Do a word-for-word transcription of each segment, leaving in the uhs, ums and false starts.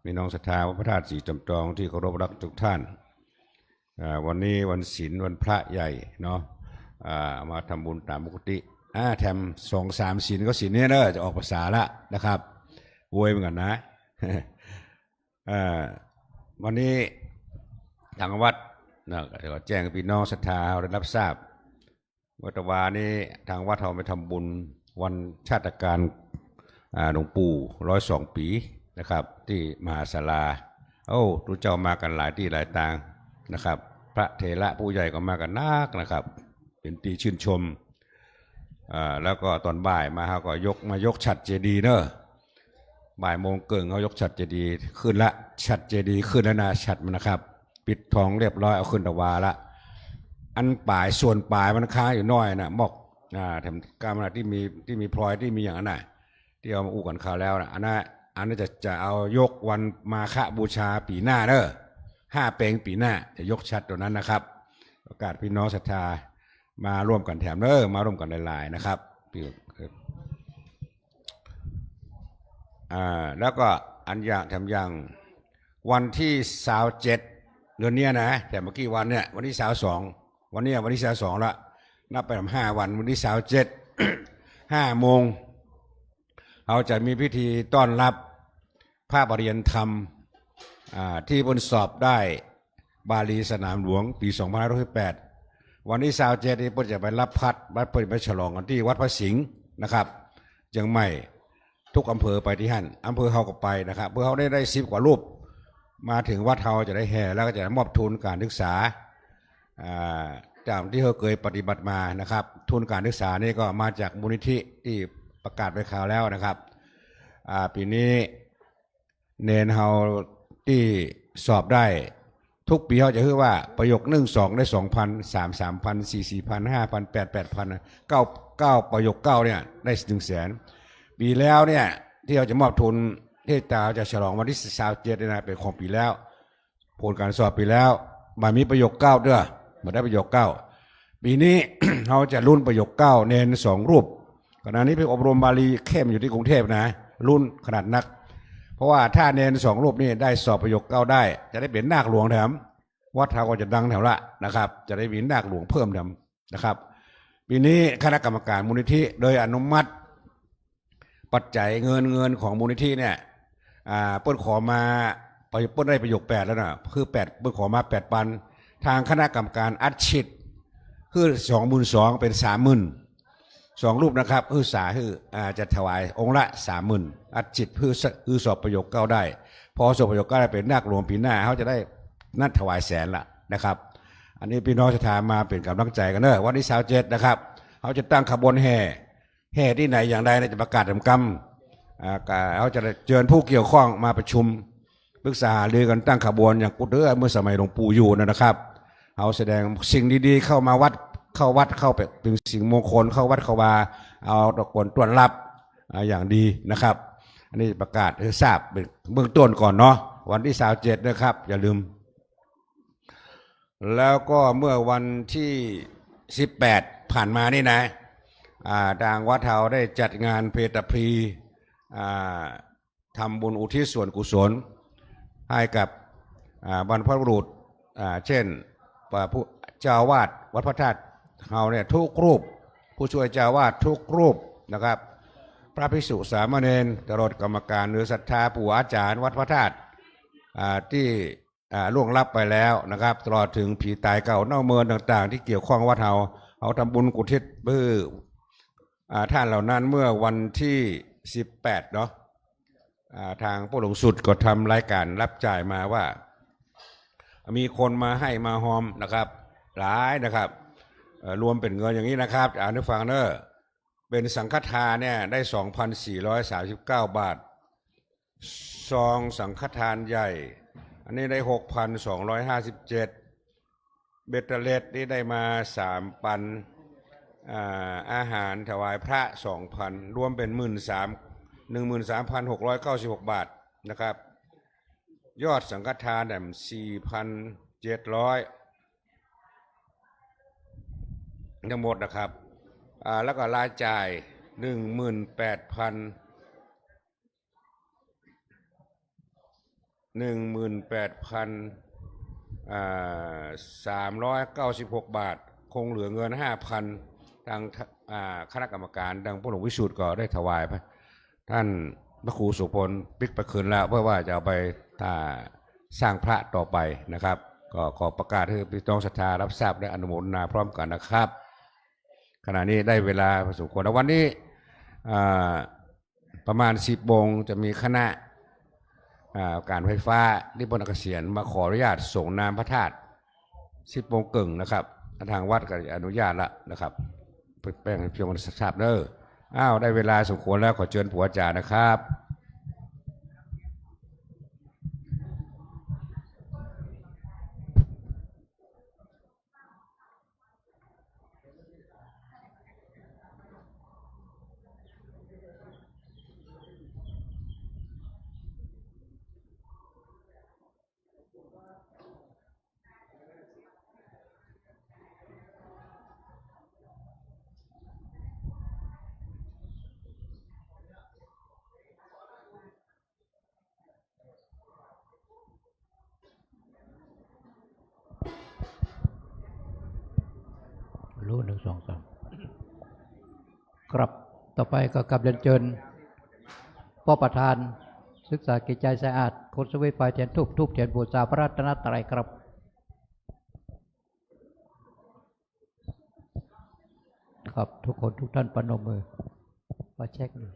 พี่น้องศรัทธาวัดพระธาตุศรีจอมทองตี้เคารพรักทุกท่าน อ่า วันนี้วันศีลวันพระใหญ่เนาะ อ่า มาทำบุญต๋ามปกติ อ่า แถมสองสามศีลก็ศีลนี้เนาะ จะออกพรรษาละนะครับ อวยเหมือนกั๋นนะ อ่า วันนี้ตางวัดนะ ก็แจ้งพี่น้องศรัทธาเฮาได้รับทราบ ว่าตะวานี้ตางวัดเฮาไปทำบุญวันชาตการ อ่า หลวงปู่ร้อยสองปี๋นะครับ ตี้มหาศาลา โอ้ ตุ๊เจ้ามากั๋นหลายตี้หลายตางนะครับ พระเถระผู้ใหญ่ก็มากั๋นนักนะครับ เป๋นตี้ชื่นชม อ่า แล้วก็ต๋อนบ่ายมาเฮาก็ยก มายกฉัตรเจดีย์เนาะ บ่ายโมงเกิ่งเฮายกฉัตรเจดีย์ขึ้นละ ฉัตรเจดีย์ขึ้นแล้วนะ ฉัตรมันนะครับ ปิดทองเรียบร้อย เอาขึ้นตะวาละ อันป๋าย ส่วนป๋ายมันค้างอยู่หน้อยนะ มอก อ่า แถมก้ามันนะ ตี้มี ตี้มีพลอย ตี้มีอย่างนั้นนะ ตี้เอามาอู้กั๋นคราวแล้วนะ อันนั้น อันนั้นจะ จะเอายกวันมาฆบูชาปี๋หน้าเนาะ ห้าเป็งปี๋หน้า จะยกฉัตรตั๋วนั้นนะครับ โอกาสพี่น้องศรัทธามาร่วมกั๋นแถมเนาะ มาร่วมกั๋นหลายๆ นะครับ พี่ อ่า แล้วก็อันอย่าง แถมอย่าง วันตี้ซาวเจ็ด เดือนเนี้ยนะ แต่เมื่อกี้วันเนี่ย วันตี้ซาวสอง วันเนี้ยวันตี้ซาวสองละ นับไปห้าวัน วันตี้ซาวเจ็ด ห้าโมง เฮาจะมีพิธีต้อนรับพระปริยญาณธรรม อ่า ตี้เปิ้นสอบได้ บาลีสนามหลวงปี๋สองพันห้าร้อยแปด วันตี้ซาวเจ็ดนี่เปิ้นจะไปรับพัด วัดเปิ้นไปฉลองกั๋นตี้วัดพระสิงห์นะครับ เจียงใหม่ ทุกอำเภอไปตี้หั้น อำเภอเฮาก็ไปนะครับ อำเภอเฮาได้ ได้สิบกว่ารูป มาเถิงวัดเฮาจะได้แห่ แล้วก็จะมอบทุนก๋านศึกษา อ่า ต๋ามตี้เฮาเกยปฏิบัติมานะครับ ทุนก๋านศึกษานี่ก็มาจากมูลนิธิตี้ประกาศไปคราวแล้วนะครับ อ่า ปี๋นี้ เณรเฮาตี้สอบได้ ทุกปี๋เฮาจะหื้อว่าประโยคนึ่ง สอง ได้สองพัน สาม สามพัน สี่ สี่พัน ห้าพัน แปด แปดพัน เก้า เก้า ประโยคเก้าเนี่ยได้หนึ่งแสน ปี๋แล้วเนี่ยตี้เฮาจะมอบทุนตี้ต๋าจะฉลองวันตี้ซาวเจ็ดเนี่ยนะ เป๋นของปี๋แล้ว ผลก๋านสอบปี๋แล้ว บ่มีประโยคเก้าเตื้อ บ่ได้ประโยคเก้า ปี๋นี้ เฮาจะลุ้นประโยคเก้า เณรสองรูป ขณะนี้ไปอบรมบาลีเข้มอยู่ตี้กรุงเทพฯนะ ลุ้นขนาดนัก เพราะว่าถ้าเณรสองรูปนี่ได้สอบประโยคเก้าได้ จะได้เป๋นนาคหลวงแถม วัดเฮาก็จะดังแถมละนะครับ จะได้มีนาคหลวงเพิ่มแถมนะครับ ปี๋นี้คณะกรรมการมูลนิธิโดยอนุมัติ ปัจจัยเงิน เงินของมูลนิธิเนี่ย อ่า เปิ้นขอมา เปิ้นได้ประโยคแปดแล้วนะ คือแปด เปิ้นขอมาแปดปัน ตางคณะกรรมการอัดฉีดหื้อสองหมื่นสอง เป๋นสามหมื่น สองรูปนะครับ หื้อสา หื้อ อ่า จะถวายองค์ละสามหมื่น อัดฉีดหื้อ หื้อสอบประโยคเก้าได้ พอสอบประโยคเก้าได้เป๋นนาคหลวงปี๋หน้า เฮาจะได้นัดถวายแสนละนะครับ อันนี้พี่น้องศรัทธามาเป๋นก๋ำลังใจ๋กั๋นเนาะ วันตี้ซาวเจ็ดนะครับ เฮาจะตั้งขบวนแห่ แห่ตี้ไหนอย่างใดเนี่ยจะประกาศแถมกำ อ่า ก็เฮาจะเจิญผู้เกี่ยวข้องมาประชุม ปรึกษาหารือกั๋นตั้งขบวนอย่างกู้เตื้อเมื่อสมัยหลวงปู่อยู่นั่นนะครับ เฮาแสดงสิ่งดีๆ เข้ามาวัด เข้าวัด เข้าไปเป๋นสิ่งมงคล เข้าวัดเข้าวา เอาตะกอนต้อนรับ อ่า อย่างดีนะครับ อันนี้ประกาศหื้อทราบเป๋นเบื้องต้นก่อนเนาะ วันตี้ซาวเจ็ดนะครับ อย่าลืม แล้วก็เมื่อวันตี้สิบแปดผ่านมานี่นะ อ่า ตางวัดเฮาได้จัดงานเพลตะพลี อ่า ทำบุญอุทิศส่วนกุศลให้กับ อ่า บรรพบุรุษ อ่า เช่น อ่า ผู้ เจ้าอาวาสวัดพระธาตุเฮาเนี่ยทุกรูป ผู้ช่วยเจ้าอาวาสทุกรูปนะครับ พระภิกษุสามเณร ตลอดกรรมการ หรือศรัทธาปู่อาจ๋ารย์วัดพระธาตุ อ่า ตี้ อ่า ล่วงลับไปแล้วนะครับ ตลอดเถิงผีต๋ายเก่าเน่าเมินต่างๆ ตี้เกี่ยวข้องวัดเฮา เฮาทำบุญอุทิศหื้อ อ่า ต้านเหล่านั้นเมื่อวันตี้สิบแปดเนาะ อ่า ตางพระหลวงสุดก็ทำรายก๋านรับจ่ายมาว่า มีคนมาไห้มาฮอมนะครับ หลายนะครับ เอ่อ รวมเป๋นเงินอย่างนี้นะครับ อ่านหื้อฟังเนาะ เป๋นสังฆทานเนี่ยได้สองพันสี่ร้อยสามสิบเก้าบาท ซองสังฆทานใหญ่ อันนี้ได้หกพันสองร้อยห้าสิบเจ็ด เบ็ดเตอร์เล็ดนี่ได้มาสามปัน อ่า อาหารถวายพระสองปัน รวมเป๋นหมื่นสาม หนึ่งหมื่นสามพันหกร้อยเก้าสิบหกบาทนะครับ ยอดสังฆทานเนี่ยสี่พันเจ็ดร้อย ทั้งหมดนะครับ อ่า แล้วก็รายจ่ายหนึ่งหมื่นแปดพัน หนึ่งหมื่นแปดพัน อ่า สามร้อยเก้าสิบหกบาท คงเหลือเงินห้าพัน ตาง อ่า คณะกรรมก๋าน ตางป้อหลวงวิสุทธิ์ก็ได้ถวายไป ต้านพระครูโสภณ ปิ๊กไปคืนแล้ว เพื่อว่าจะเอาไป อ่า สร้างพระต่อไปนะครับ ก็ขอประกาศหื้อปี้น้องศรัทธาฮับทราบและอนุโมทนาพร้อมกั๋นนะครับ ขณะนี้ได้เวลาพอสมควรแล้ว วันนี้ อ่า ประมาณสิบโมงจะมีคณะ อ่า ก๋านไฟฟ้านิมนต์เกษียณมาขออนุญาตส่งน้ำพระธาตุ สิบโมงเกิ่งนะครับ ตางวัดก็อนุญาตแล้วนะครับ แป้งให้พี่น้องทราบเน้อ อ้าว ได้เวลาสมควรแล้ว ขอเจิญปู่อาจ๋ารย์นะครับ ฮัลโหล หนึ่ง สอง สาม ครับ ต่อไปก็กราบเรียนเจิญป้อประธานศึกษากิจใจสะอาด คนสวีฝ่ายเทียนธูป ธูปเทียนบูชาพระรัตนตรัยครับ ครับ ทุกคนทุกท่านประนมมือ ขอเช็คดู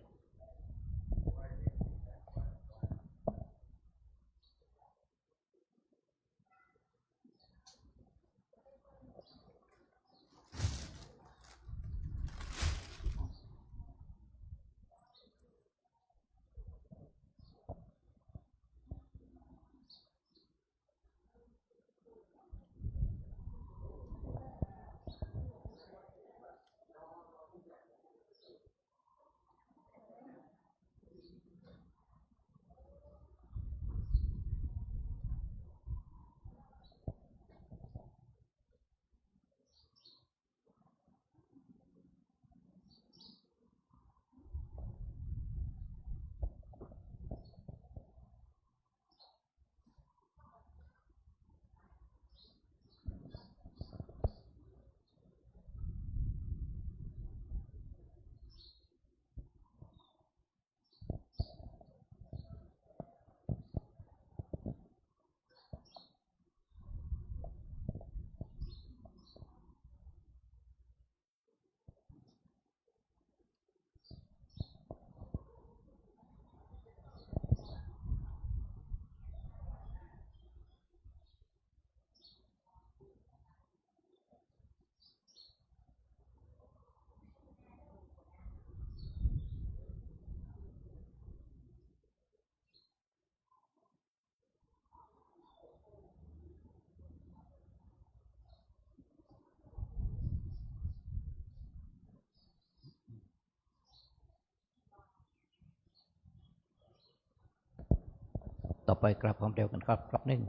ต่อไปกราบคำเดียวกันครับ ครับ หนึ่ง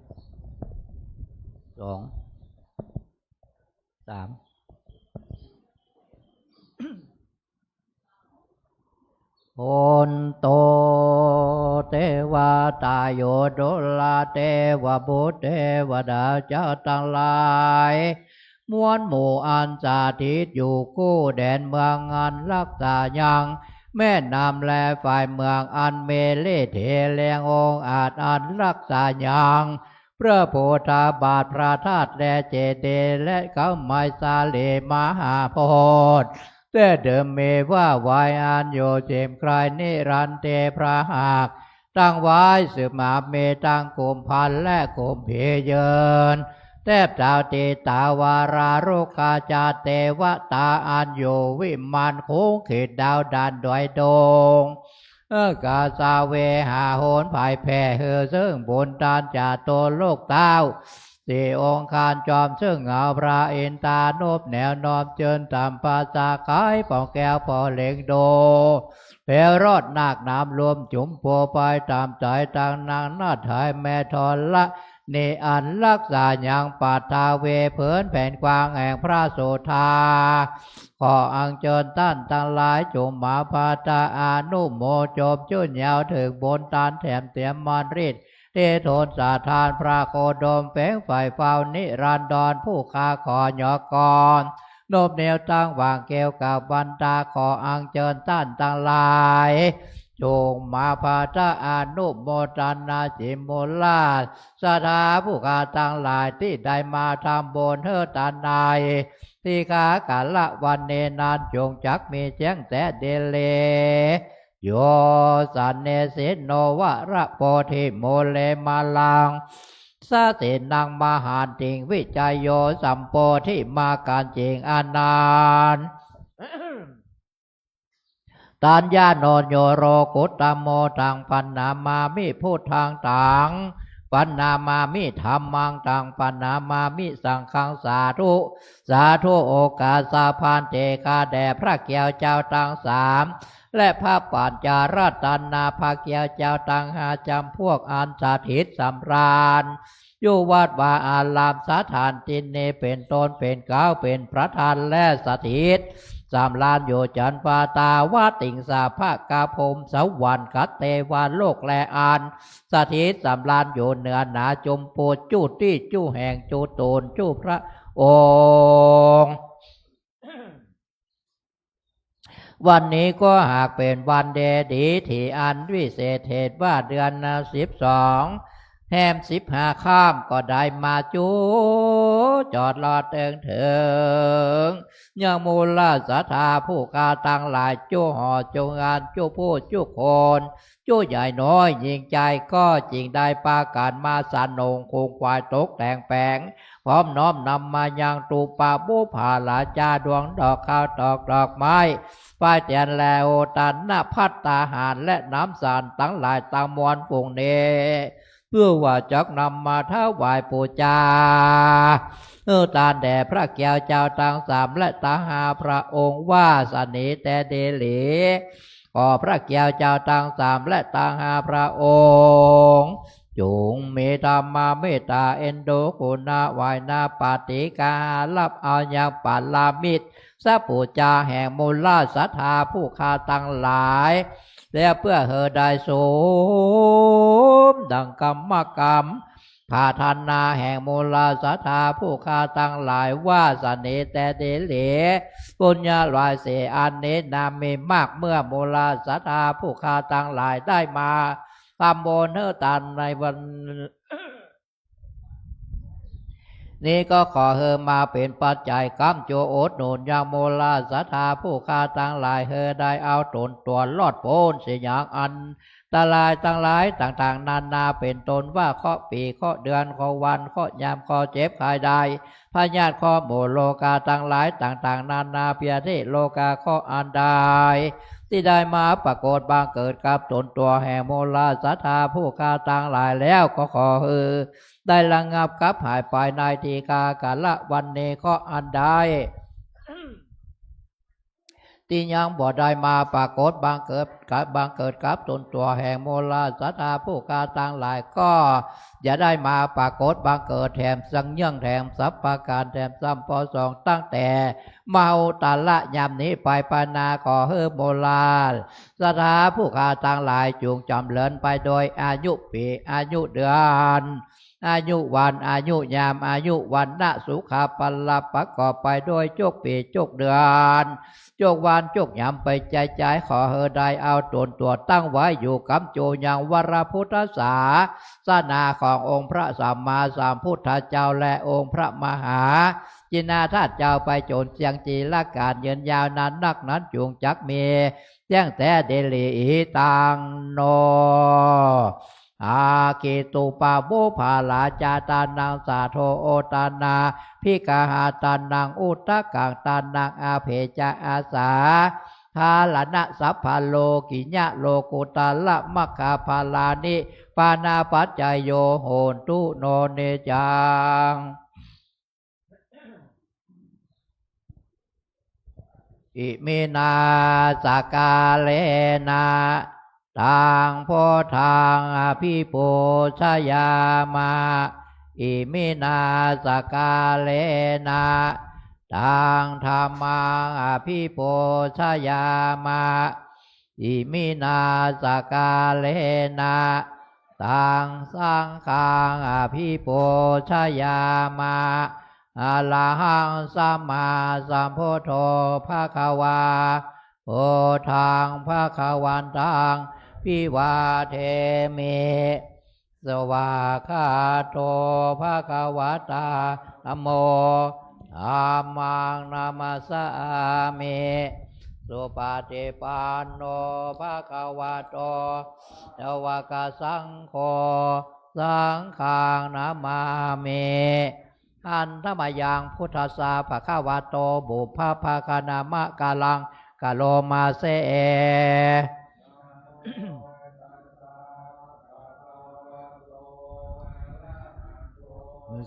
สอง สาม โหนโต เตวะตาโย ดูราเทวะบุตรเทวดาเจ้าตังหลาย มวลหมู่อันสถิตอยู่กู้แดนเมืองอันรักษายัง แม่น้ำและฝ่ายเมืองอันมีฤทธิ์เฮแรงองอาจอันรักษายัง พระพุทธบาทพระธาตุและเจดีย์และเขาไม้สาลีมหาโพธิ์ แต่เดิมมีว่าไว้อันอยู่เจียมใคร่นิรันดร์เตพระหัตถ์ ตั้งไว้สืบมามีตังกุมภัณฑ์และกุมภีร์ยืน แทบเท้าทิตาวารารุกขจาตุเตวตาอันอยู่วิมานคงเขตดาวดานดอยดง เออกาสาเวหาโหนผายแผ่หื้อซึ่งบุญตานจาตุโลกเต้า สี่องค์คานจอมซึ่งเอาพระอินทานุภาพแนวน้อมเจิญต๋ามพระสาขายป่องแก้วป่อเหล็งโด แผ่รอดนาคน้ำลมจุ๋มปัวไปต๋ามใจ๋ตังนางนาฏไทยแม่ธรณีอันรักษายังปัทวีผืนแผ่นกว้างแห่งพระโสธา ขออัญเจิญต้านตังหลายจุ่มมาปาตาอนุโมทน์จบจุ่นยาวเถิงบุญตานแถมเตียมมารฤทธิ์ ตี้ตนสถานพระโคดม แป๋งใฝ่เฝ้านิรันดร ผู้ข้าขอยอกกอน นบเนียวตั้งหว่างแก้วกับบรรดา ขออัญเจิญต้านตังหลาย จงมาปะทะอนุโมทนาสินมูลราช ศรัทธาผู้ข้าตังหลาย ตี้ได้มาทำบุญหื้อตานใน ตี้ข้ากัลละวันนี้นั้น จงจักมีแจ้งแต๊ดีหลี โย สะเนสิโน วะระโพธิมูเล มาลัง สะสินัง มหันติง วิชยโย สัมโพธิมากันติง อันนั้น ตัญญาโน โย โลกุตตะโม ตัง ปะนามามิ พุทธัง ตัง ปะนามามิ ธัมมัง ตัง ปะนามามิ สังฆัง สาธุ สาธุ โอกาสะภันเต ข้าแด่พระแก้วเจ้าตังสาม และพระปัญจรัตนา พระแก้วเจ้าตังห้าจ๋ำพวก อันสถิตสำราญ อยู่วัดวาอาราม สถานตี้นี้ เป๋นต้นเป๋นเกล้าเป๋นประธาน และสถิตสำราญอยู่จ๋นฟ้า ตาวัติงสาพะกะภูมิ สวรรค์กับเตวโลก และอันสถิตสำราญอยู่เหนือหนาจุมปูจุตี้จุแห่งจุตูนจุพระองค์ วันนี้ก็หากเป๋นวันดี ตี้อันวิเศษเหตุว่าเดือนสิบสอง แฮมสิบห้าค่ำ ก็ได้มาจุจอดรอดเถิงเถิง ยังมูลราชศรัทธาผู้ข้าตังหลาย จุหอจุงานจุผู้จุคน จุใหญ่น้อยยิ่งใหญ่ ก็จึงได้ปากั๋นมาสนงคุงควายตกแต่งแป๋ง พร้อมน้อมนำมายังตูปะบุพาราจา ดวงดอกข้าวตอกดอกไม้ ป้ายเตียน และโอตานนะภัตตาหาร และน้ำสารตังหลายตังมวลฝูงนี้ เปื้อว่าจักนำมาถวายปู๋จา หื้อตานแด่พระแก้วเจ้าตังสาม และตังห้าพระองค์ ว่าสะนี้แต๊ดีหลี ขอพระแก้วเจ้าตังสาม และตังห้าพระองค์ จุ่งมีธรรมเมตตาเอ็นดูกุณาไหว้นาปาฏิกาหารับเอายังปารามิตร สะปู๋จาแห่งมูลราชศรัทธาผู้ข้าตังหลาย และเปื้อหื้อได้สมดังกรรมกรรม ผาทานาแห่งมูลราชศรัทธาผู้ข้าตังหลาย ว่าสะนี้แต๊ดีหลี ปุญญาหลายเสอันนี้นามีมาก เมื่อมูลราชศรัทธาผู้ข้าตังหลายได้มาทำบุญหื้อตานในวัน นี้ก็ขอหื้อมาเป๋นปัจจัยกำจุอุดหนุนยังมูลราชศรัทธาผู้ข้าตังหลาย หื้อได้เอาต๋นตั๋วรอดป๊นเสียยังอันตรายตังหลายต่างๆ นานา เป๋นต้นว่าเคราะห์ปี๋ เคราะห์เดือน เคราะห์วัน เคราะห์ยาม เคราะห์เจ็บไข้ได้ พยาธิเคราะห์หมู่โรคาตังหลายต่างๆ นานา เพียรตี้โรคาเคราะห์อันใด ตี้ได้มาปรากฏบังเกิดกับต๋นตั๋วแห่งมูลราชศรัทธาผู้ข้าตังหลายแล้ว ก็ขอหื้อ ได้ระงับกับหายไปในตี้ข้ากัลละวันนี้ เคราะห์อันใด ตี้ยังบ่ได้มาปรากฏบังเกิดกับ บังเกิดกับต๋นตั๋วแห่งมูลราชศรัทธาผู้ข้าตังหลาย ก็อย่าได้มาปรากฏบังเกิดแถมสังเยื่องแถมสัพพะก๋านแถมซ้ำปอสอง ตั้งแต่มหาอุตตรยามนี้ไปไปนา ขอหื้อมูลราชศรัทธาผู้ข้าตังหลาย จุ่งจ๋ำเริญไปโดยอายุปี๋ อายุเดือน อายุวัน อายุยาม อายุวรรณะ สุขะ พละ ประกอบไปโดยจุกปี๋จุกเดือน จุกวันจุกยามไปใจ๊ๆ ขอหื้อได้เอาต๋นตั๋วตั้งไว้อยู่กำจุยังวรพุทธศาสนาขององค์พระสัมมาสัมพุทธเจ้า และองค์พระมหาจินนาถเจ้าไปจ๋นเสี้ยงจีรกาลยืนยาวนานนักนั้น จุ่งจักมีแจ้งแต๊ดีหลี อิตัง โน อาคิตุปะบุพาราจาตานัง สาโท โอตานาภิกขาตานัง อุทกังตานัง อาเพจะอาสา ทาลนะสัพพะโลกิยะโลกุตตะระมัคคาภาลานิพพานาปัจจโย โหนตุ โน เนจัง อิมินา สกาเลนะ ตัง พุทธัง อภิปูชยามะ อิมินา สกาเลนะ ตัง ธัมมัง อภิปูชยามะ อิมินา สกาเลนะ ตัง สังฆัง อภิปูชยามะ อะระหัง สัมมาสัมพุทโธ ภะคะวา พุทธัง ภะคะวันตัง อภิวาเทมิ สวากขาโต ภะคะวะตา ธัมโม ธัมมัง นะมัสสามิ สุปะฏิปันโน ภะคะวะโต สาวกสังโฆ สังฆัง นะมามิ หันทะมะยัง พุทธัสสะ ภะคะวะโต ปุพพะภะคะนะมะกะลัง กะโรมาเส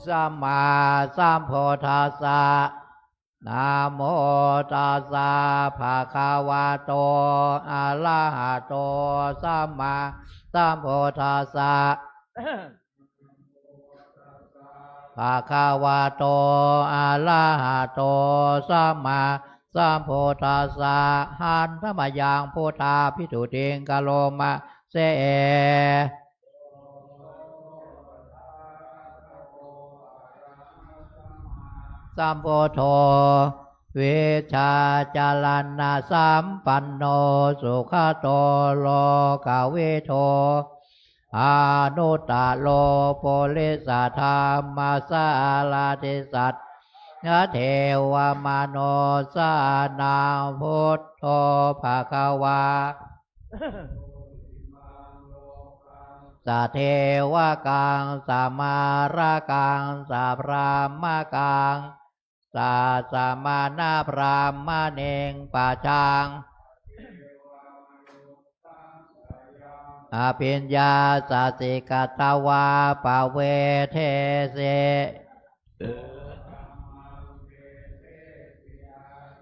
สัมมาสัมพุทธัสสะ นะโมตัสสะ ภะคะวะโต อะระหะโต สัมมาสัมพุทธัสสะ ภะคะวะโต อะระหะโต สัมมาสัมพุทธัสสะ หันทะมะยัง พุทธาภิสสุติง กะโรมาเส สัมพุทโธ วิชชาจารณสัมปันโน สุขะโต โลกะวิทู อนุตตะโร ปุริสะธัมมะสารถิ สัตถะเทวะมะนุสสานัง พุทโธ ภะคะวา สะเทวะกัง สะมาระกัง สะพรามมะกัง สะสะมะนะพรามมะเณง ปะจัง อภิญญาสะสิ กัตวา ปะเวเทสิ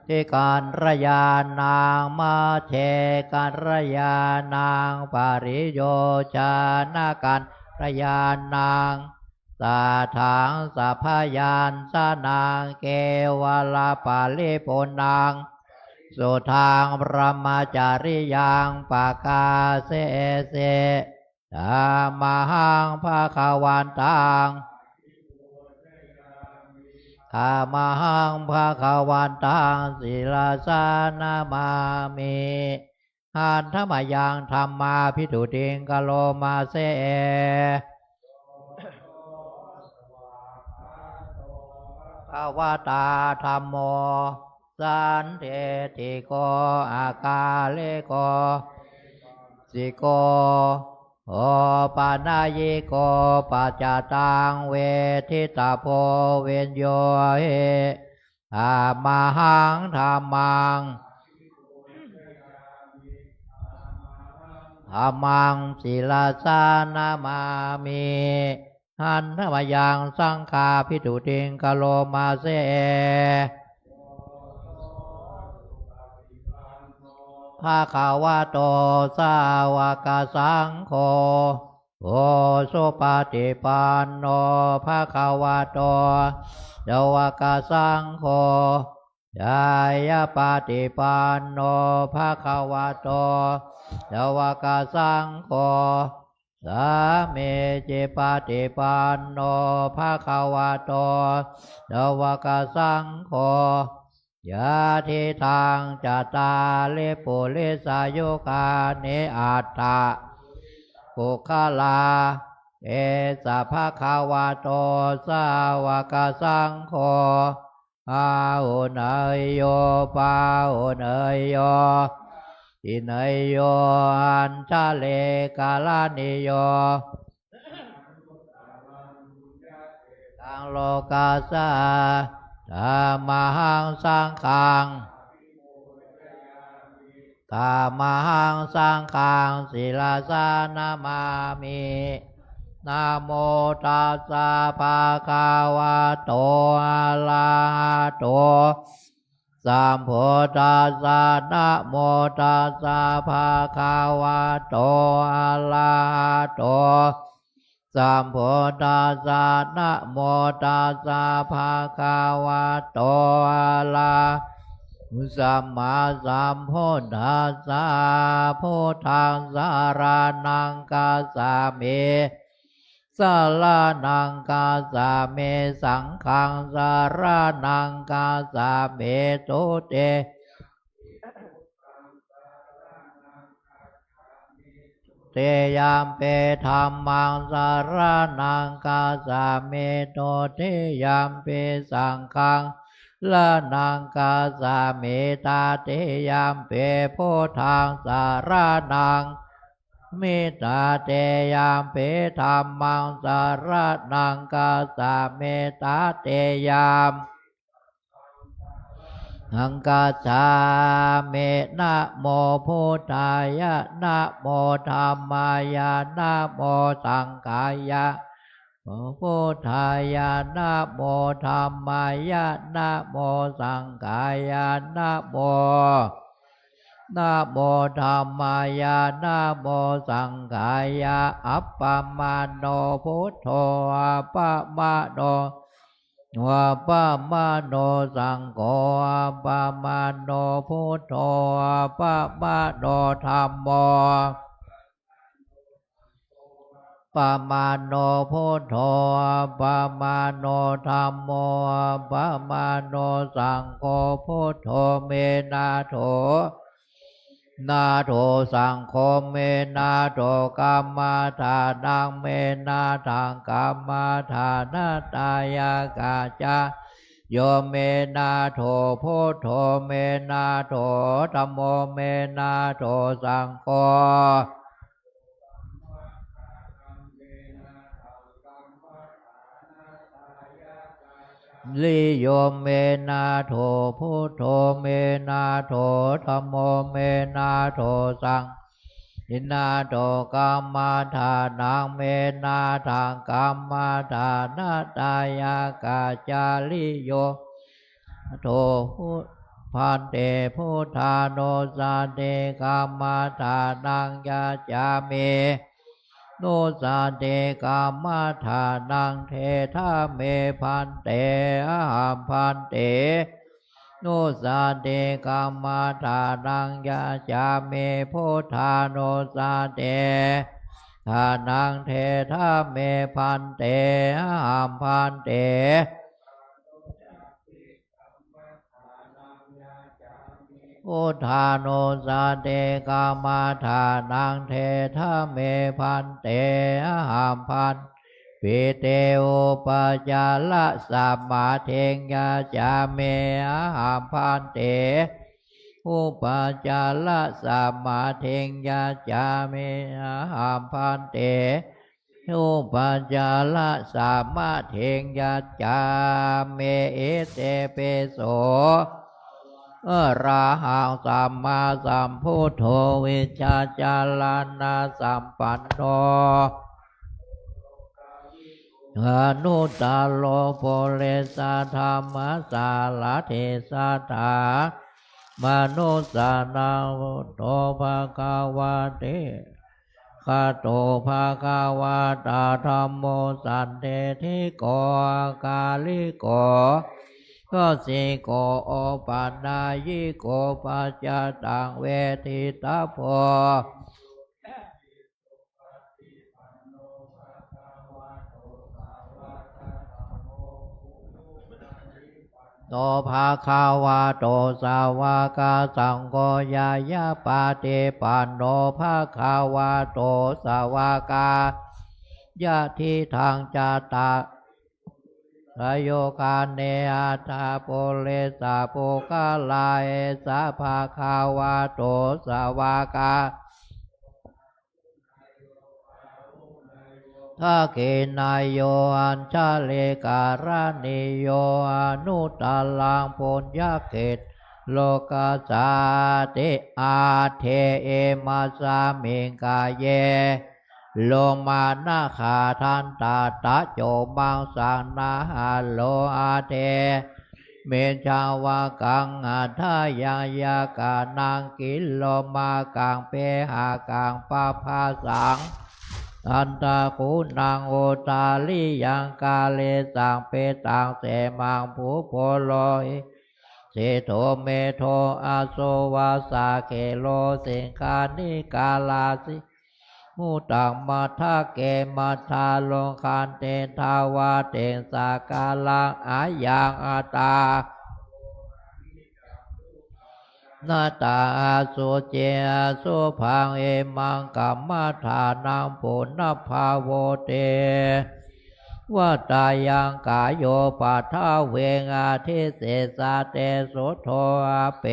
ติกัลยาณัง มัจเจกัลยาณัง ปะริโยชานะกัลยาณัง สัทธัง สัพพะยัญชนะ เกวะละปะริปูณัง สุทัง พรหมจริยัง ปะกาเสสิ ธัมมัง ภะคะวันตัง ธัมมัง ภะคะวันตัง ศิรสานะมามิ หันทะมะยัง ธัมมาภิสสุติง กะโรมาเส ภะคะวะตา ธัมโม สันทิฏฐิโก อะกาลิโก สิโก โอปะนะยิโก ปัจจตัง เวทิตะโพ วิญญูหิ ธัมมัง ธัมมัง ธัมมัง ศิรสานะมามิ หันทะมะยัง สังฆาภิสสุติง กะโรมาเส ภะคะวะโต สาวะกะสังโฆ อุชุปะติปันโน ภะคะวะโต สาวะกะสังโฆ ญาญาปะติปันโน ภะคะวะโต สาวะกะสังโฆ สามีจิปะติปันโน ภะคะวะโต สาวะกะสังโฆ ยะทิทัง จัตตาริ ปุริสายุกานิ อัตถะ ปุคคลา เอสะ ภะคะวะโต สาวะกะสังโฆ อาหุเนยโย ปาหุเนยโย อิเนยโย อัญชะลีกะรณีโย ตังโลกัสสะ ธัมมัง สังฆัง ธัมมัง สังฆัง ศิรสานะมามิ นะโมตัสสะ ภะคะวะโต อะระหะโต สัมพุทธัสสะ นะโมตัสสะ ภะคะวะโต อะระหะโต สัมพุทธัสสะ นะโมตัสสะ ภะคะวะโต อะระหะ สัมมาสัมพุทธัสสะ พุทธังสะระณังคัจฉามิ สะระณังคัจฉามิ สังฆังสะระณังคัจฉามิ ทุติ ติยัมปิ ธัมมังสะระณังคัจฉามิ ทุติยัมปิ สังฆังสะระณังคัจฉามิ ตติยัมปิ พุทธังสะระณัง มิ ตติยัมปิ ธัมมังสะระณังคัจฉามิ ตติยัม หังคัจฉามิ นะโมพุทธายะ นะโมธัมมายะ นะโมสังฆายะ โมพุทธายะ นะโมธัมมายะ นะโมสังฆายะ นะโม นะโมธัมมายะ นะโมสังฆายะ อัปปะมาโณพุทโธ อัปปะมาโณ อัปปะมาโณสังโฆ อัปปะมาโณพุทโธ อัปปะมาโณธัมโม ปะมาโณพุทโธ อัปปะมาโณธัมโม อัปปะมาโณสังโฆ พุทโธ เม นาโถ นาโถ สังโฆ เม นาโถ กัมมัฏฐานัง เม นาทัง กัมมัฏฐานะ ทายะ กะ จะ โย เม นาโถ พุทโธ เม นาโถ ธัมโม เม นาโถ สังโฆ ริ โย เม นาโถ พุทโธ เม นาโถ ธัมโม เม นาโถ สัง เม นาโถ กัมมัฏฐานัง เม นาทัง กัมมัฏฐานะ ทายะ กะ จะ ริ โย โถ พุ ภันเต พุทธานุสสติ กัมมัฏฐานัง ยัจฉามิ นุสสติ กัมมัฏฐานัง เทถะ เม ภันเต อะหัง ภันเต นุสสติ กัมมัฏฐานัง ยัจฉามิ พุทธานุสสติ ฐานัง เทถะ เม ภันเต อะหัง ภันเต พุทธานุสสติ กัมมัฏฐานัง เทถะ เม ภันเต อะหัง ภัน ปิ เต อุปจาระสมาธิง ยัจฉามิ อะหัง ภันเต อุปจาระสมาธิง ยัจฉามิ อะหัง ภันเต อุปจาระสมาธิง ยัจฉามิ อิติปิโส อะระหัง สัมมาสัมพุทโธ วิชชาจารณะสัมปันโน อนุตตโร ปุริสธรรมสารถิ สัทธามานุสสานัง พุทโธ ภะคะวะติ คาโต ภะคะวะตา ธัมโม สันทิฏฐิโก อะกาลิโก ทัสสิโก โอปะนายิโก ปัจจตัง เวทิตาโพ โต ภะคะวะโต สาวกสังโฆ ญาญาปฏิปันโน ภะคะวะโต สาวกา ญา ทิฏฐัง จัตตา สะโยคาเน อัตถะ ปุริสะ ปุคคลา เอสะ ภะคะวะโต สาวกา ทักขิณาโย อัญชลีกรณีโย อนุตตรัง ปุญญาเขต โลกัสสาติ อัตเถ เอมัสสะมิง กาเย โลมานะขา ทันตะ ตะโจ มังสัง นะหะโล อัตเถ เม ชาวกัง หัตถะยัง ยะกะนัง กิโลมากัง เปหะกัง ปะภาสัง อันตะคุนัง อุตตาริยัง กาเลสัง เปตัง เสมัง ปุโพ โลหิ เสโถ เมโท อาโส วาสาเขโร สิงคานิกาลาสี มุตตัง มัทธะเก มัทธาโล คันเท ทวาเต สาคารัง อายัง อัตตา นัตตา อสุจิ อสุภัง อิมัง กัมมะฐานัง ปุณณัพพะโวติ วัตตายัง กาโย ปัทวิง อธิเสสะ เตโส โท อาเป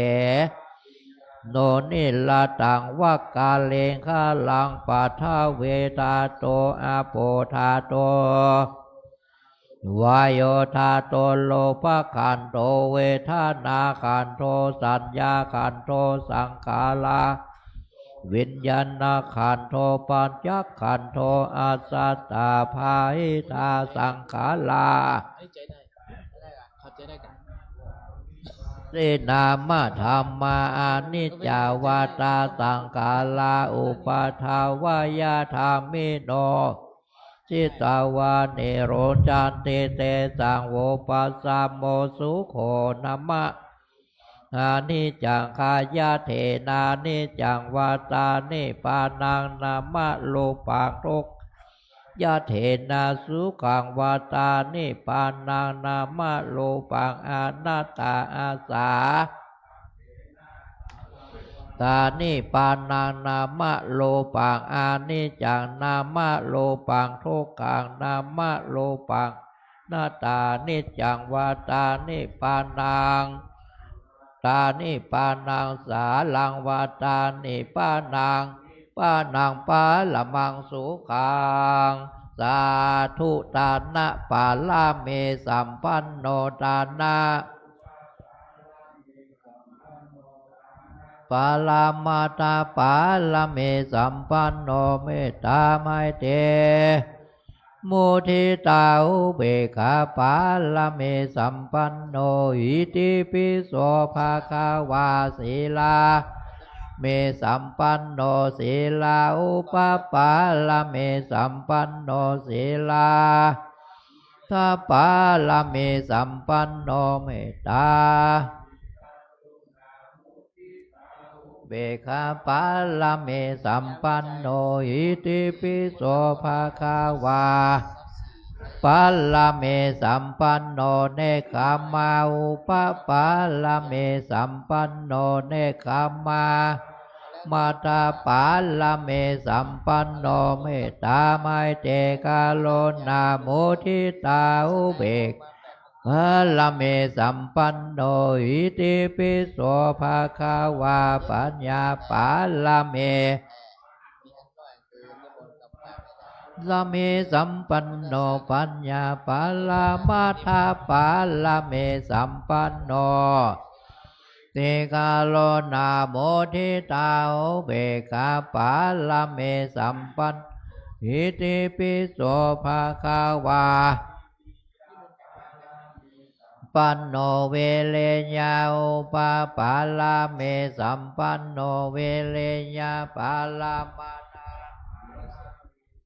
โน นิระตัง วักกะลิงคะรัง ปัทวิธาตุ อาโปธาตุ วาโยธาตุ รูปขันโธ เวทนาขันโธ สัญญาขันโธ สังขารา วิญญาณขันโธ ปัญจขันโธ อัสสัตตา บาหิธา สังขารา สิ นามธัมมา อนิจจา วัตตา สังขารา อุปาทวยธรรมิโน สิตวา นิรุจจันติ เตสัง วุปปะสะโม สุโข นมะ อนิจจัง ขายะเถนา นิจจัง วัตตา นิพพานัง นมะ รูปัง ทุกขายะเถนา สุขัง วัตตา นิพพานัง นมะ รูปัง อนัตตา อัสสา ตา นิพพานัง นมะ รูปัง อนิจจัง นมะ รูปัง ทุกขัง นมะ รูปัง อนัตตา นิจจัง วัตตา นิพพานัง ตา นิพพานัง สารัง วัตตา นิพพานัง ปานัง ปะระมัง สุขัง สาธุ ทานปารมีสัมปันโน ทาน ปรมัตถปารมีสัมปันโน เมตตา ไมตรี มุทิตา อุเบกขา ปารมีสัมปันโน อิติปิโส ภะคะวา สีลา มีสัมปันโน สีลา อุปปารมีสัมปันโน สีลา ทปารมีสัมปันโน เมตตา เบกขา ปารมีสัมปันโน อิติปิโส ภะคะวา ปารมีสัมปันโน เนกขัมมา อุปปารมีสัมปันโน เนกขัมมา มัตถปารมีสัมปันโน เมตตา ไมตรี กรุณา มุทิตา อุเบกขารมีสัมปันโน อิติปิโส ภะคะวา ปัญญาปารมี รมีสัมปันโน ปัญญาปรมัตถปารมีสัมปันโน ติกรุณา มุทิตา อุเบกขาปารมีสัมปัน อิติปิโส ภะคะวา ปันโน วิริยา อุปปารมีสัมปันโน วิริยปรมัตถ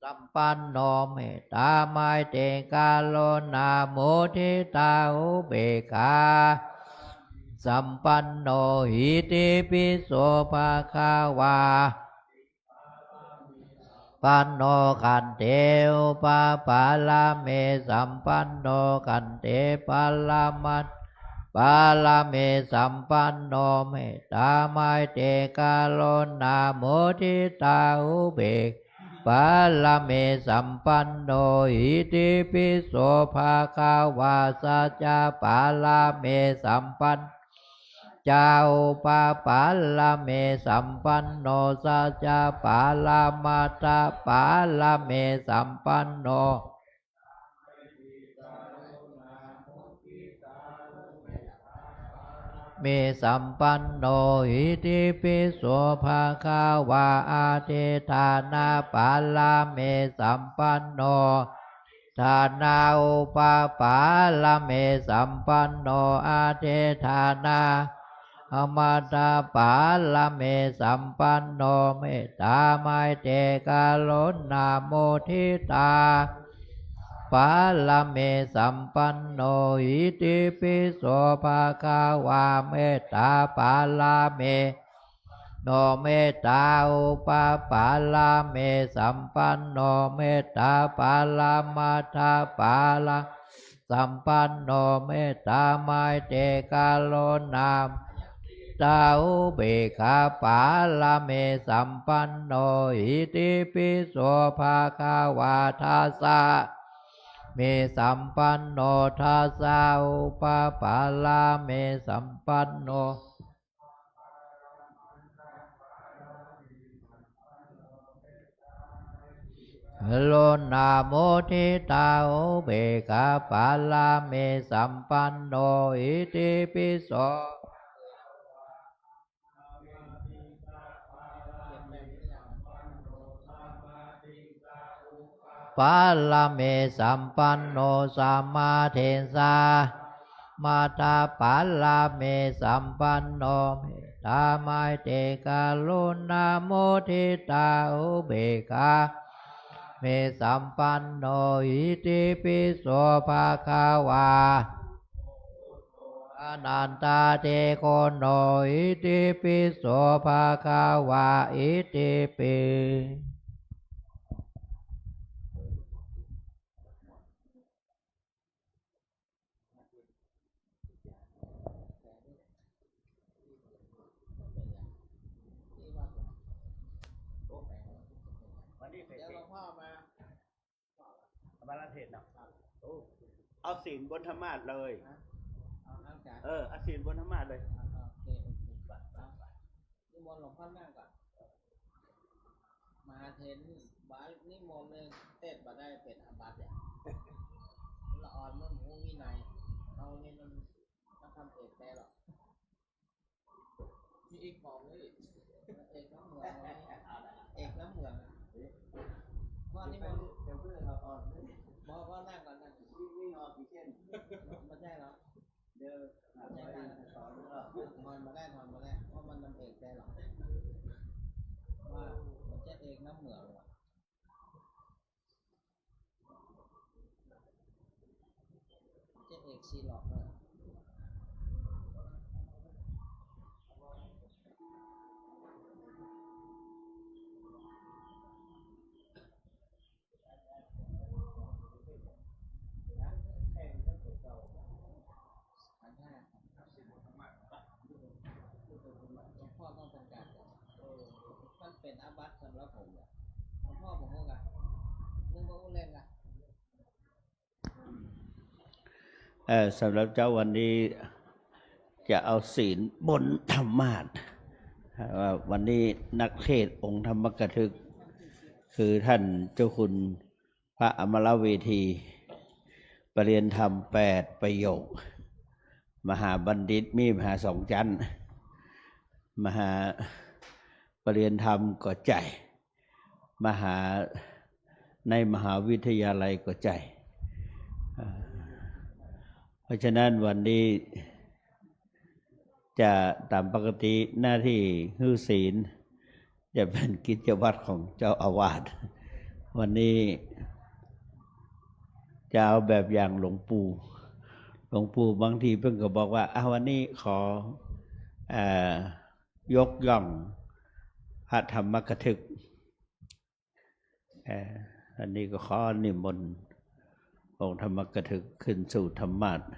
สัมปันโน เมตตา ไมตรี กรุณา มุทิตา อุเบกขา สัมปันโน อิติปิโส ภะคะวา ปันโน ขันติ อุปปารมีสัมปันโน ขันติปรมัตถปารมีสัมปันโน เมตตา ไมตรี กรุณา มุทิตา อุเบกขารมีสัมปันโน อิติปิโส ภะคะวา สัจจะปารมีสัมปัน จา อุปปารมีสัมปันโน สัจจะปรมัตถปารมีสัมปันโน มีสัมปันโน อิติปิโส ภะคะวา อธิฏฐานปารมีสัมปันโน ฐานา อุปปารมีสัมปันโน อธิฏฐานปรมัตถปารมีสัมปันโน เมตตา ไมตรี กรุณา มุทิตา ปารมีสัมปันโน อิติปิโสภะคะวา เมตตาปารมี โน เมตตาอุปปารมีสัมปันโน เมตตาปรมัตถปารมีสัมปันโน เมตตาไมตรีกรุณามุทิตาอุเบกขาปารมีสัมปันโน อิติปิโสภะคะวา ทัสสะ มีสัมปันโน ทัสสะอุปปารมีสัมปันโน กรุณามุทิตาอุเบกขาปารมีสัมปันโน อิติปิโส ปารมีสัมปันโน สมาธิสา มัตถปารมีสัมปันโน เมตตาไมตรีกรุณามุทิตาอุเบกขา มีสัมปันโน อิติปิโสภะคะวา อนันทาเทโกโน อิติปิโสภะคะวา อิติปิ วันนี้เสร็จ เดี๋ยวหลวงพ่อมา มาละเทศน์เนาะ โอ้ เอาศีลบนธรรมาสน์เลย ฮะ เอา เอาจารย์ เออ เอาศีลบนธรรมาสน์เลย อ่า โอเค โอเค ไป ไป ไป นิมนต์หลวงพ่อนั่งก่อน มหาเถรนี่ บา นิมนต์เนี่ย เทศน์บ่ได้เป๋นอาบัติอ่ะ ละอ่อนมันบ่ฮู้วินัย เอานี่มัน มันทำเอกแปลหรอก มีเอกบอกเลย เอกน้ำเหมืองไง เอกน้ำเหมือง พ่อนิมนต์ เดี๋ยวเพื่อนเราอ่อนเลย พ่อ พ่อนั่งก่อน นั่ง วิ่ง วิ่งออกซิเจน บ่ใจ้หรอก เดี๋ยว บ่ใจ้นั่ง ถอนบ่ได้ ถอนบ่ได้ เพราะมันนำเอกแปลหรอก ว่ามันจะเอกน้ำเหมืองว่ะ จะเอกซีล็อกเลย ขันธ์ห้า หลวงพ่อต้องประกาศก่อน มันเป๋นอาบัติสำหรับผมอะ หลวงพ่อบอกว่าไง นึกว่าอู้เล่นอะ เอ่อ สำหรับเจ๊าวันนี้จะเอาศีลบนธรรมาสน์ ว่าวันนี้นักเทศน์องค์ธรรมกถึก คือท่านเจ้าคุณพระอมรเวที ปริญญาธรรมแปดประโยค มหาบัณฑิตมีมหาสองจั๊น มหาปริญญาธรรมก็ใจ้ มหา ในมหาวิทยาลัยก็ใจ้ อ่า เพราะฉะนั้นวันนี้จะตามปกติหน้าที่หื้อศีล จะเป๋นกิจวัตรของเจ้าอาวาส วันนี้จะเอาแบบอย่างหลวงปู่ หลวงปู่บางทีเปิ้นก็บอกว่า อ่ะ วันนี้ขอ เอ่อ ยกย่องพระธรรมกถึก เอ่อ อันนี้ก็ขอนิมนต์องค์ธรรมกถึกขึ้นสู่ธรรมาสน์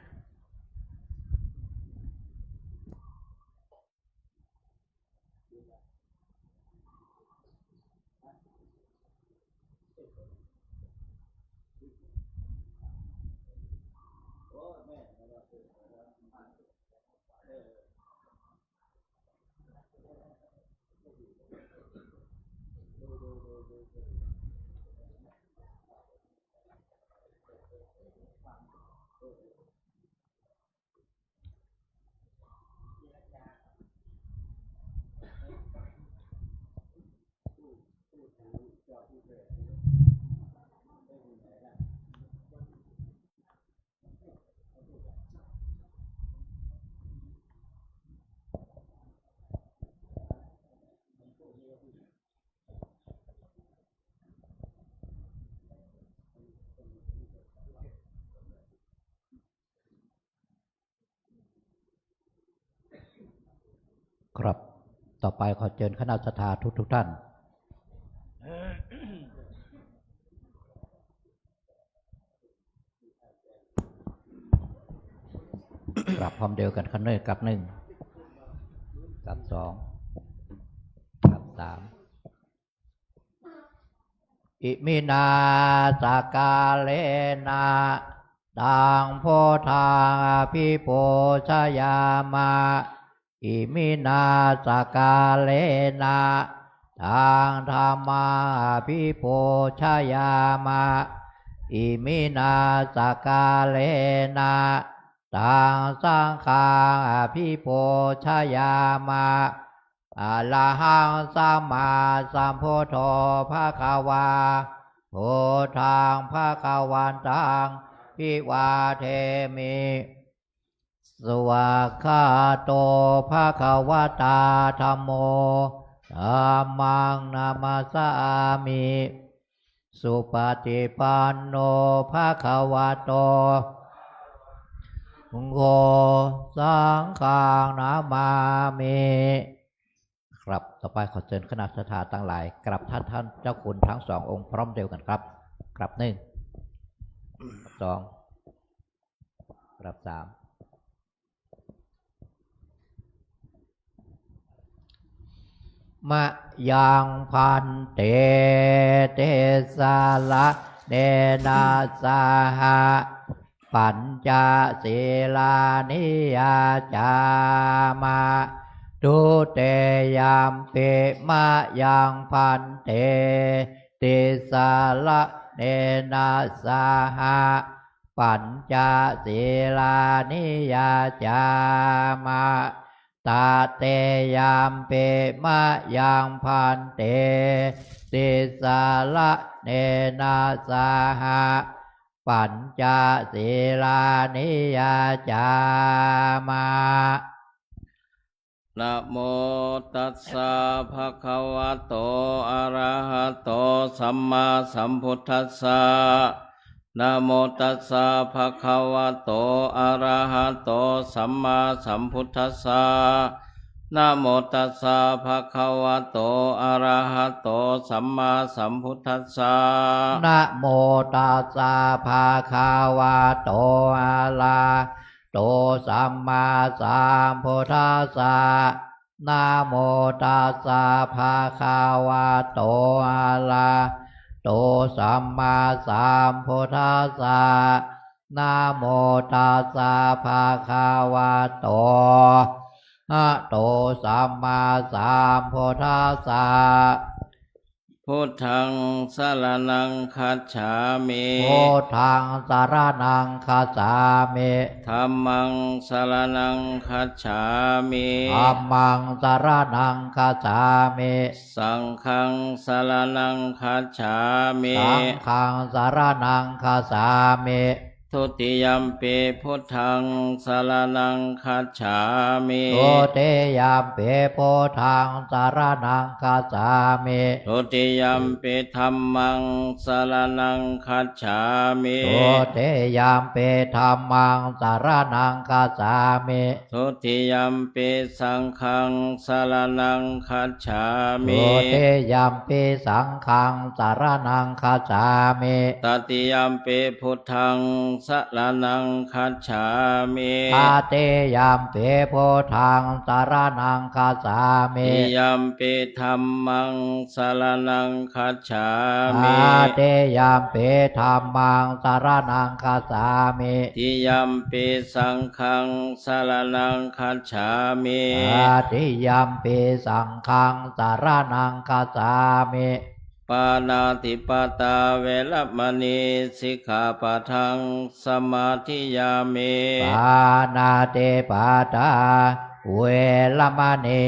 ครับ ต่อไปขอเจิญคณะศรัทธาทุกๆ ท่าน กราบพร้อมเดียวกั๋น ครั้งหนึ่ง กราบหนึ่ง กราบสอง กราบสาม Iminā sakkārena taṃ buddhaṃ abhipūjayāma. Iminā sakkārena taṃ dhammaṃ abhipūjayāma. Iminā sakkārena taṃ saṅghaṃ abhipūjayāma. Arahaṃ sammāsambuddho bhagavā, buddhaṃ bhagavantaṃ abhivādemi. Svākkhāto bhagavatā dhammo, dhammaṃ namassāmi. Supaṭipanno bhagavato saṅgho, saṅghaṃ namāmi. ครับ ต่อไปขอเจิญคณะศรัทธาตังหลาย กราบท่าน ท่านเจ้าคุณทั้งสององค์พร้อมเดียวกั๋นครับ กราบหนึ่ง กราบสอง กราบสาม Mayaṃ bhante tisaraṇena saha pañca sīlāni yācāma. Dutiyampi mayaṃ bhante tisaraṇena saha pañca sīlāni yācāma. Tatiyampi mayaṃ bhante tisaraṇena saha pañca sīlāni yācāma. Namo tassa bhagavato arahato sammāsambuddhassa. Namo tassa bhagavato arahato sammāsambuddhassa. Namo tassa bhagavato arahato sammāsambuddhassa. Namo tassa bhagavato arahato sammāsambuddhassa. Namo tassa bhagavato arahato sammāsambuddhassa. Namo tassa bhagavato arahato sammāsambuddhassa. Buddhaṃ saraṇaṃ gacchāmi. Buddhaṃ saraṇaṃ gacchāmi. Dhammaṃ saraṇaṃ gacchāmi. Dhammaṃ saraṇaṃ gacchāmi. Saṅghaṃ saraṇaṃ gacchāmi. Saṅghaṃ saraṇaṃ gacchāmi. Dutiyampi buddhaṃ saraṇaṃ gacchāmi. Dutiyampi buddhaṃ saraṇaṃ gacchāmi. Dutiyampi dhammaṃ saraṇaṃ gacchāmi. Dutiyampi dhammaṃ saraṇaṃ gacchāmi. Dutiyampi saṅghaṃ saraṇaṃ gacchāmi. Dutiyampi saṅghaṃ saraṇaṃ gacchāmi. Tatiyampi buddhaṃ saraṇaṃ gacchāmi. Tatiyampi buddhaṃ saraṇaṃ gacchāmi. Tatiyampi dhammaṃ saraṇaṃ gacchāmi. Tatiyampi dhammaṃ saraṇaṃ gacchāmi. Tatiyampi saṅghaṃ saraṇaṃ gacchāmi. Tatiyampi saṅghaṃ saraṇaṃ gacchāmi. Pāṇātipātā veramaṇī sikkhāpadaṃ samādiyāmi. Pāṇātipātā veramaṇī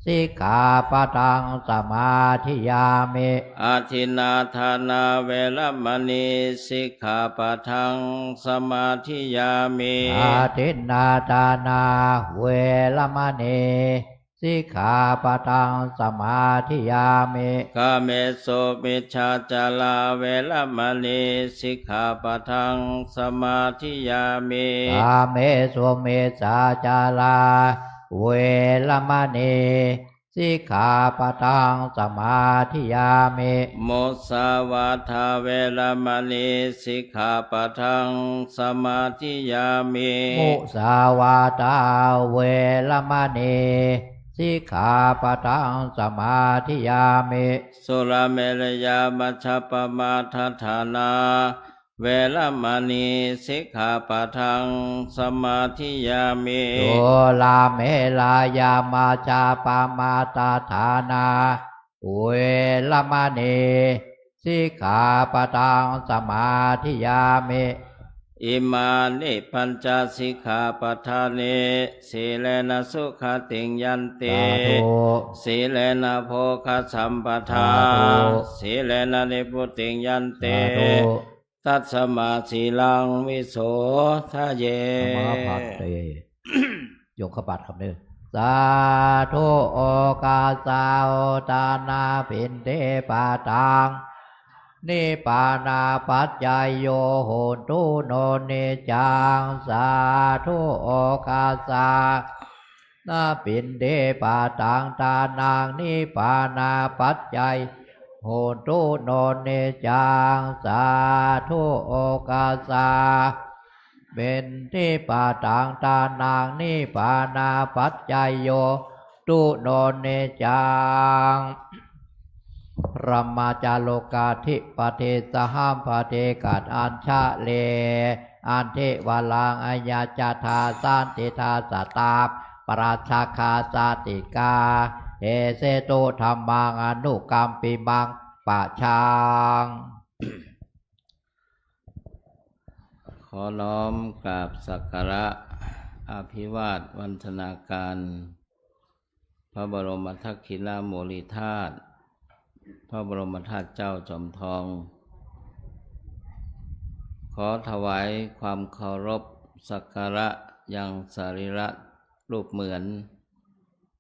sikkhāpadaṃ samādiyāmi. Adinnādānā veramaṇī sikkhāpadaṃ samādiyāmi. Adinnādānā veramaṇī sikkhāpadaṃ samādiyāmi. Kāmesu micchācārā veramaṇī sikkhāpadaṃ samādiyāmi. Kāmesu micchācārā เวรมณี สิกขาปะทังสมาธิยามิ มุสาวาทาเวรมณี สิกขาปะทังสมาธิยามิ มุสาวาทาเวรมณี สิกขาปะทังสมาธิยามิ สุราเมรยามัชฌปมาทัฏฐานา เวรมณี สิกขาปะทังสมาธิยามิ สุราเมรยามัชฌปมาทัฏฐานา เวรมณี สิกขาปะทังสมาธิยามิ อิมานิปัญจสิกขาปะทานิ สีเลนะสุขติงยันติ สาธุ สีเลนะโภคสัมปทา สาธุ สีเลนะนิพพุติงยันติ สาธุ ตัสมาสีลังวิโสทะเย นมะพันเต ยกขบัตรครับเด้อ สาธุ โอคาสาอุตตานาปิณฑิปาตัง นิพพานาปัจจโย โหนตุโน นิจจัง สาธุ โอคาสา นาปิณฑิปาตัง ทานัง นิพพานาปัจจโย โหนตุโน นิจจัง สาธุ โอคาสา ปิณฑิปาตัง ทานัง นิพพานาปัจจโย ตุโน นิจจัง พระมาจาโลกาธิปติ สหัมปติ กัตถัญจะเล อันทิวารัง อายัญจะทา สันติทา สตา ปรัจจคา สาติกา เอเสตุ ธัมมัง อนุกัมปิมัง ปะชัง ขอน้อมกราบสักการะอภิวาทวัณฑนาการ พระบรมทักขิณาโมลีธาตุ พระบรมธาตุเจ้าจอมทอง ขอถวายความเคารพสักการะยังสรีระรูปเหมือน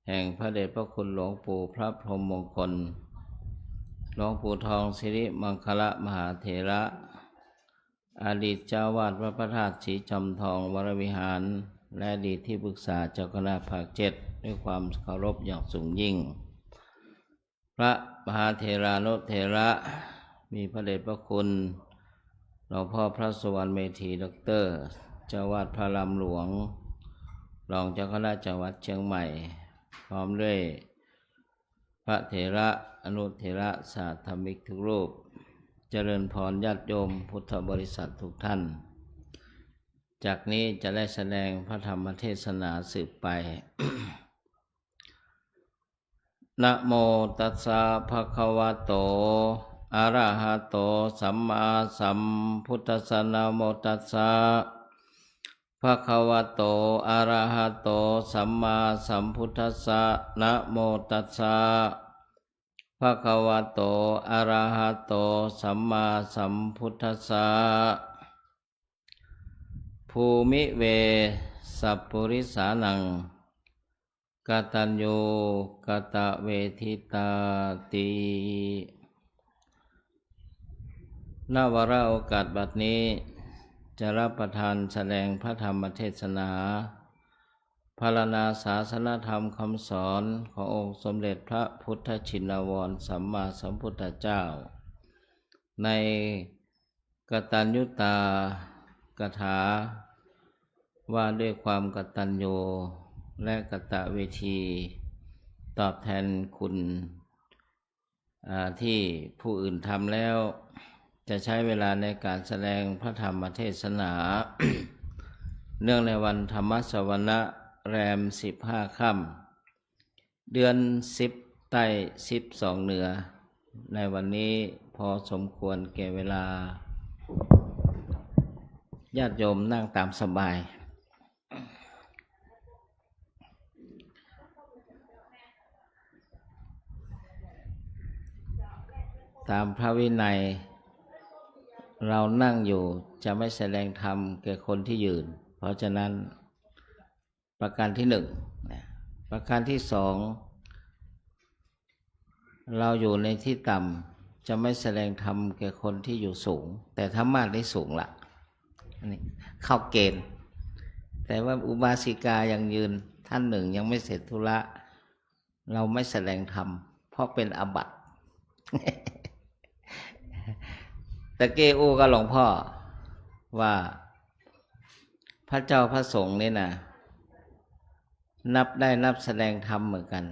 แห่งพระเดชพระคุณหลวงปู่พระพรหมมงคล หลวงปู่ทองสิริมังคละมหาเถระ อดีตเจ้าวาดวัดพระธาตุศรีจอมทองวรวิหาร และอดีตที่ปรึกษาเจ้าคณะภาคเจ็ด ด้วยความเคารพอย่างสูงยิ่ง พระมหาเถรานุเถระ มีพระเดชพระคุณ หลวงพ่อพระสุวรรณเมธี ด็อกเตอร์ เจ้าวาดพระอารามหลวง รองเจ้าคณะจังหวัดเชียงใหม่ พร้อมด้วยพระเถระอนุเถระสาธมิกทุกรูป เจริญพรญาติโยมพุทธบริษัททุกท่าน จากนี้จะได้แสดงพระธรรมเทศนาสืบไป นะโมตัสสะ ภะคะวะโต อะระหะโต สัมมาสัมพุทธัสสะ นะโมตัสสะ ภะคะวะโต อะระหะโต สัมมาสัมพุทธัสสะ นะโมตัสสะ ภะคะวะโต อะระหะโต สัมมาสัมพุทธัสสะ ภูมิเว สัปปุริสานัง กตัญญู กตเวทิตาติ ณ วาระโอกาสบัดนี้ จะรับประทานแสดงพระธรรมเทศนา พรรณนาศาสนธรรมคำสอนขององค์สมเด็จพระพุทธชินวรสัมมาสัมพุทธเจ้า ในกตัญญูตาคาถา ว่าด้วยความกตัญญูและกตเวที ตอบแทนคุณ อ่า ที่ผู้อื่นทำแล้ว จะใช้เวลาในการแสดงพระธรรมเทศนา เนื่องในวันธรรมสวนะ แรมสิบห้าค่ำ เดือนสิบใต้ สิบสองเหนือ ในวันนี้พอสมควรแก่เวลา ญาติโยมนั่งตามสบาย ตามพระวินัย เรานั่งอยู่จะไม่แสดงธรรมแก่คนที่ยืน เพราะฉะนั้น ประการที่หนึ่งนะ ประการที่สอง เราอยู่ในที่ต่ำ จะไม่แสดงธรรมแก่คนที่อยู่สูง แต่ธรรมาสน์นี่สูงละ อันนี้เข้าเกณฑ์ แต่ว่าอุบาสิกายังยืน ท่านหนึ่งยังไม่เสร็จธุระ เราไม่แสดงธรรม เพราะเป็นอาบัติ ตะกี้อู้กับหลวงพ่อว่า พระเจ้าพระสงฆ์นี่นะ นับได้นับแสดงธรรมเหมือนกัน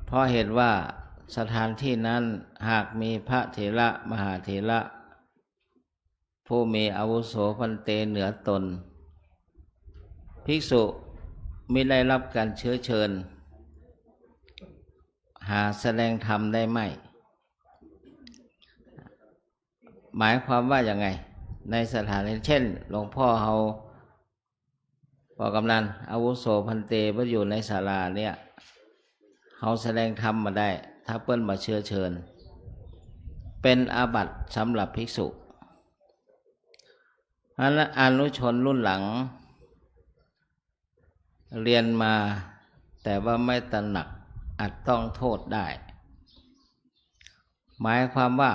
เพราะเหตุว่าสถานที่นั้นหากมีพระเถระมหาเถระ ผู้มีอาวุโสภันเตเหนือตน ภิกษุมิได้รับการเชื้อเชิญ หาแสดงธรรมได้ไม่ หมายความว่ายังไง ในสถานที่ เช่น หลวงพ่อเฮา ปอกำนัน อาวุโสภันเต ว่าอยู่ในศาลาเนี่ย เฮาแสดงธรรมบ่ได้ ถ้าเปิ้นบ่เชื้อเชิญ เป็นอาบัติสำหรับภิกษุ เพราะฉะนั้นอนุชนรุ่นหลัง เรียนมาแต่ว่าไม่ตระหนัก อาจต้องโทษได้ หมายความว่า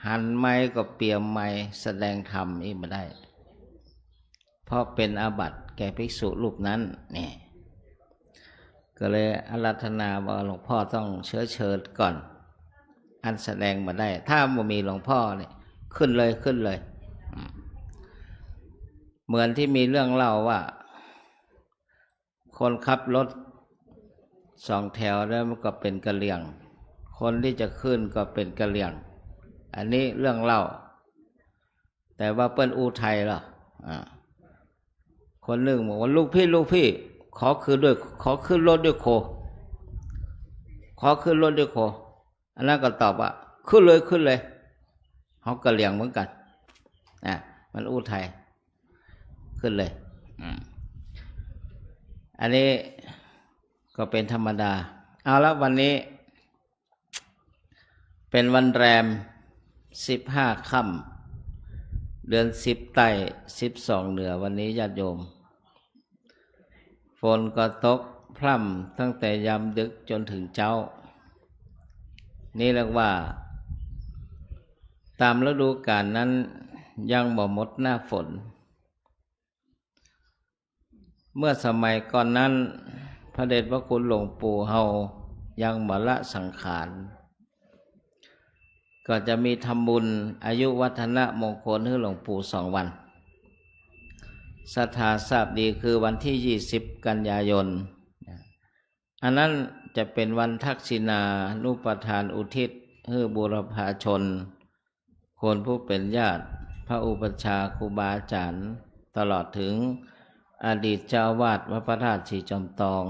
หันไมค์ก็เปียมไมค์แสดงธรรมอี้บ่ได้ เพราะเป็นอาบัติแก่ภิกษุรูปนั้น นี่ ก็เลยอาราธนาว่าหลวงพ่อต้องเชื้อเชิญก่อน อันแสดงบ่ได้ ถ้าบ่มีหลวงพ่อเนี่ย ขึ้นเลย ขึ้นเลย อืม เหมือนที่มีเรื่องเล่าว่า คนขับรถสองแถวแล้วมันก็เป็นกะเหรี่ยง คนที่จะขึ้นก็เป็นกะเหรี่ยง อันนี้เรื่องเล่า แต่ว่าเปิ้นอู้ไทยเหรอ อ่า คนหนึ่งบอกว่า "ลูกพี่ ลูกพี่ ขอขึ้นด้วย ขอขึ้นรถด้วยโค ขอขึ้นรถด้วยโค" อันนั้นก็ตอบว่า "ขึ้นเลย ขึ้นเลย" เฮากะเหรี่ยงเหมือนกัน อ่ะ มันอู้ไทย ขึ้นเลย อืม อันนี้ก็เป็นธรรมดา เอาละ วันนี้ เป็นวันแรมสิบห้าค่ำ เดือนสิบใต้ สิบสองเหนือ วันนี้ญาติโยม ฝนก็ตกพร่ำตั้งแต่ยามดึกจนถึงเจ๊า นี่เรียกว่า ตามฤดูกาลนั้นยังบ่หมดหน้าฝน เมื่อสมัยก่อนนั้น พระเดชพระคุณหลวงปู่เฮายังบ่ละสังขาร ก็จะมีทำบุญอายุวัฒนมงคลหื้อหลวงปู่สองวัน ศรัทธาทราบดีคือวันที่ยี่สิบกันยายน อันนั้นจะเป็นวันทักษิณานุปทานอุทิศหื้อบูรพาชน คนผู้เป็นญาติ พระอุปัชฌาย์ครูบาอาจารย์ ตลอดถึงอดีตเจ้าอาวาสวัดพระธาตุศรีจอมตอง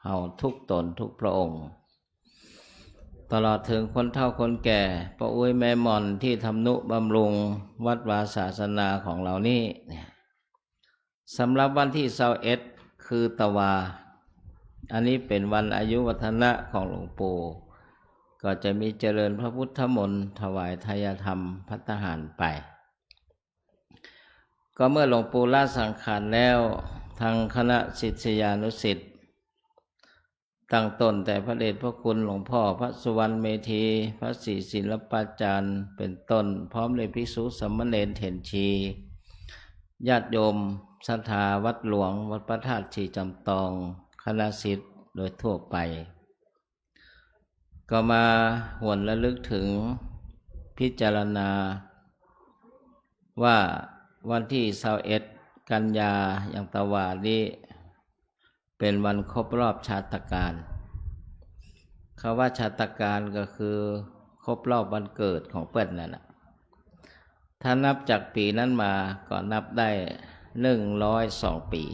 เฮาทุกตนทุกพระองค์ ตลอดถึงคนเฒ่าคนแก่ ป้าอุ๊ยแม่หม่อนที่ทำนุบำรุงวัดวาศาสนาของเรานี่ สำหรับวันที่ซาวเอ็ด คือตะวา อันนี้เป็นวันอายุวัฒนะของหลวงปู่ ก็จะมีเจริญพระพุทธมนต์ ถวายทายธรรมภัตตาหารไป ก็เมื่อหลวงปู่ละสังขารแล้ว ทางคณะศิษยานุศิษย์ ตั้งต้นแต่พระเดชพระคุณหลวงพ่อพระสุวรรณเมธี พระศรีศิลปาจารย์เป็นต้น พร้อมด้วยภิกษุสามเณรเถรชี ญาติโยมศรัทธาวัดหลวงวัดพระธาตุศรีจอมตอง คณะศิษย์โดยทั่วไป ก็มาหวนระลึกถึง พิจารณาว่าวันที่ซาวเอ็ดกันยาอย่างตะวานี้ เป็นวันครบรอบชาตการ คำว่าชาตการก็คือครบรอบวันเกิดของเปิ้นนั่นน่ะ ถ้านับจากปี๋นั้นมาก็นับได้หนึ่งร้อยสองปี๋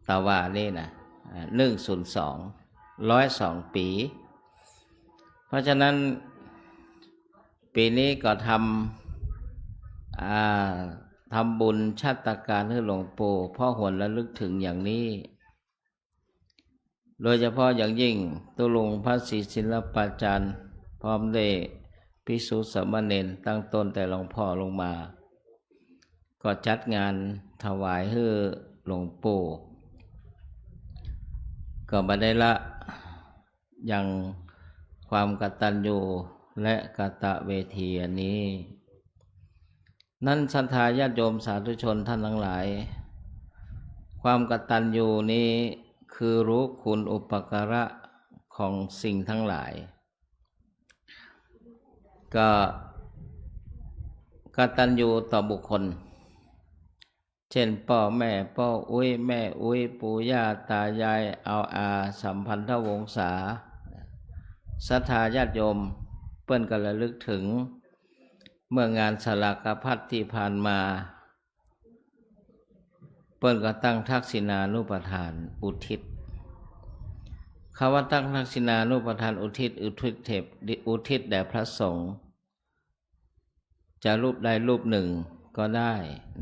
ตะวานี้นะ อ่า หนึ่งศูนย์สอง ร้อยสองปี๋ เพราะฉะนั้นปี๋นี้ก็ทำ อ่า ทำบุญชาตการหื้อหลวงปู่ เพราะหวนระลึกถึงอย่างนี้ โดยเฉพาะอย่างยิ่งตุ๊ลุงพระศรีศิลปาจารย์ พร้อมด้วยภิกษุสามเณรตั้งต้นแต่หลวงพ่อลงมา ก็จัดงานถวายหื้อหลวงปู่ ก็บ่ได้ละยังความกตัญญูและกตเวทีอันนี้ นั้นศรัทธาญาติโยมสาธุชนท่านทั้งหลาย ความกตัญญูนี้คือรู้คุณอุปการะของสิ่งทั้งหลาย ก็กตัญญูต่อบุคคล เช่น ป้อแม่ ป้ออุ๊ย แม่อุ๊ย ปู่ย่าตายาย เอาอาสัมพันธวงศา ศรัทธาญาติโยม เปิ้นก็ระลึกถึง เมื่องานสลากพัดที่ผ่านมา เปิ้นก็ตั้งทักษิณานุปทานอุทิศ คำว่าตั้งทักษิณานุปทานอุทิศ อุทิศเทพ อุทิศแด่พระสงฆ์ จะรูปใดรูปหนึ่งก็ได้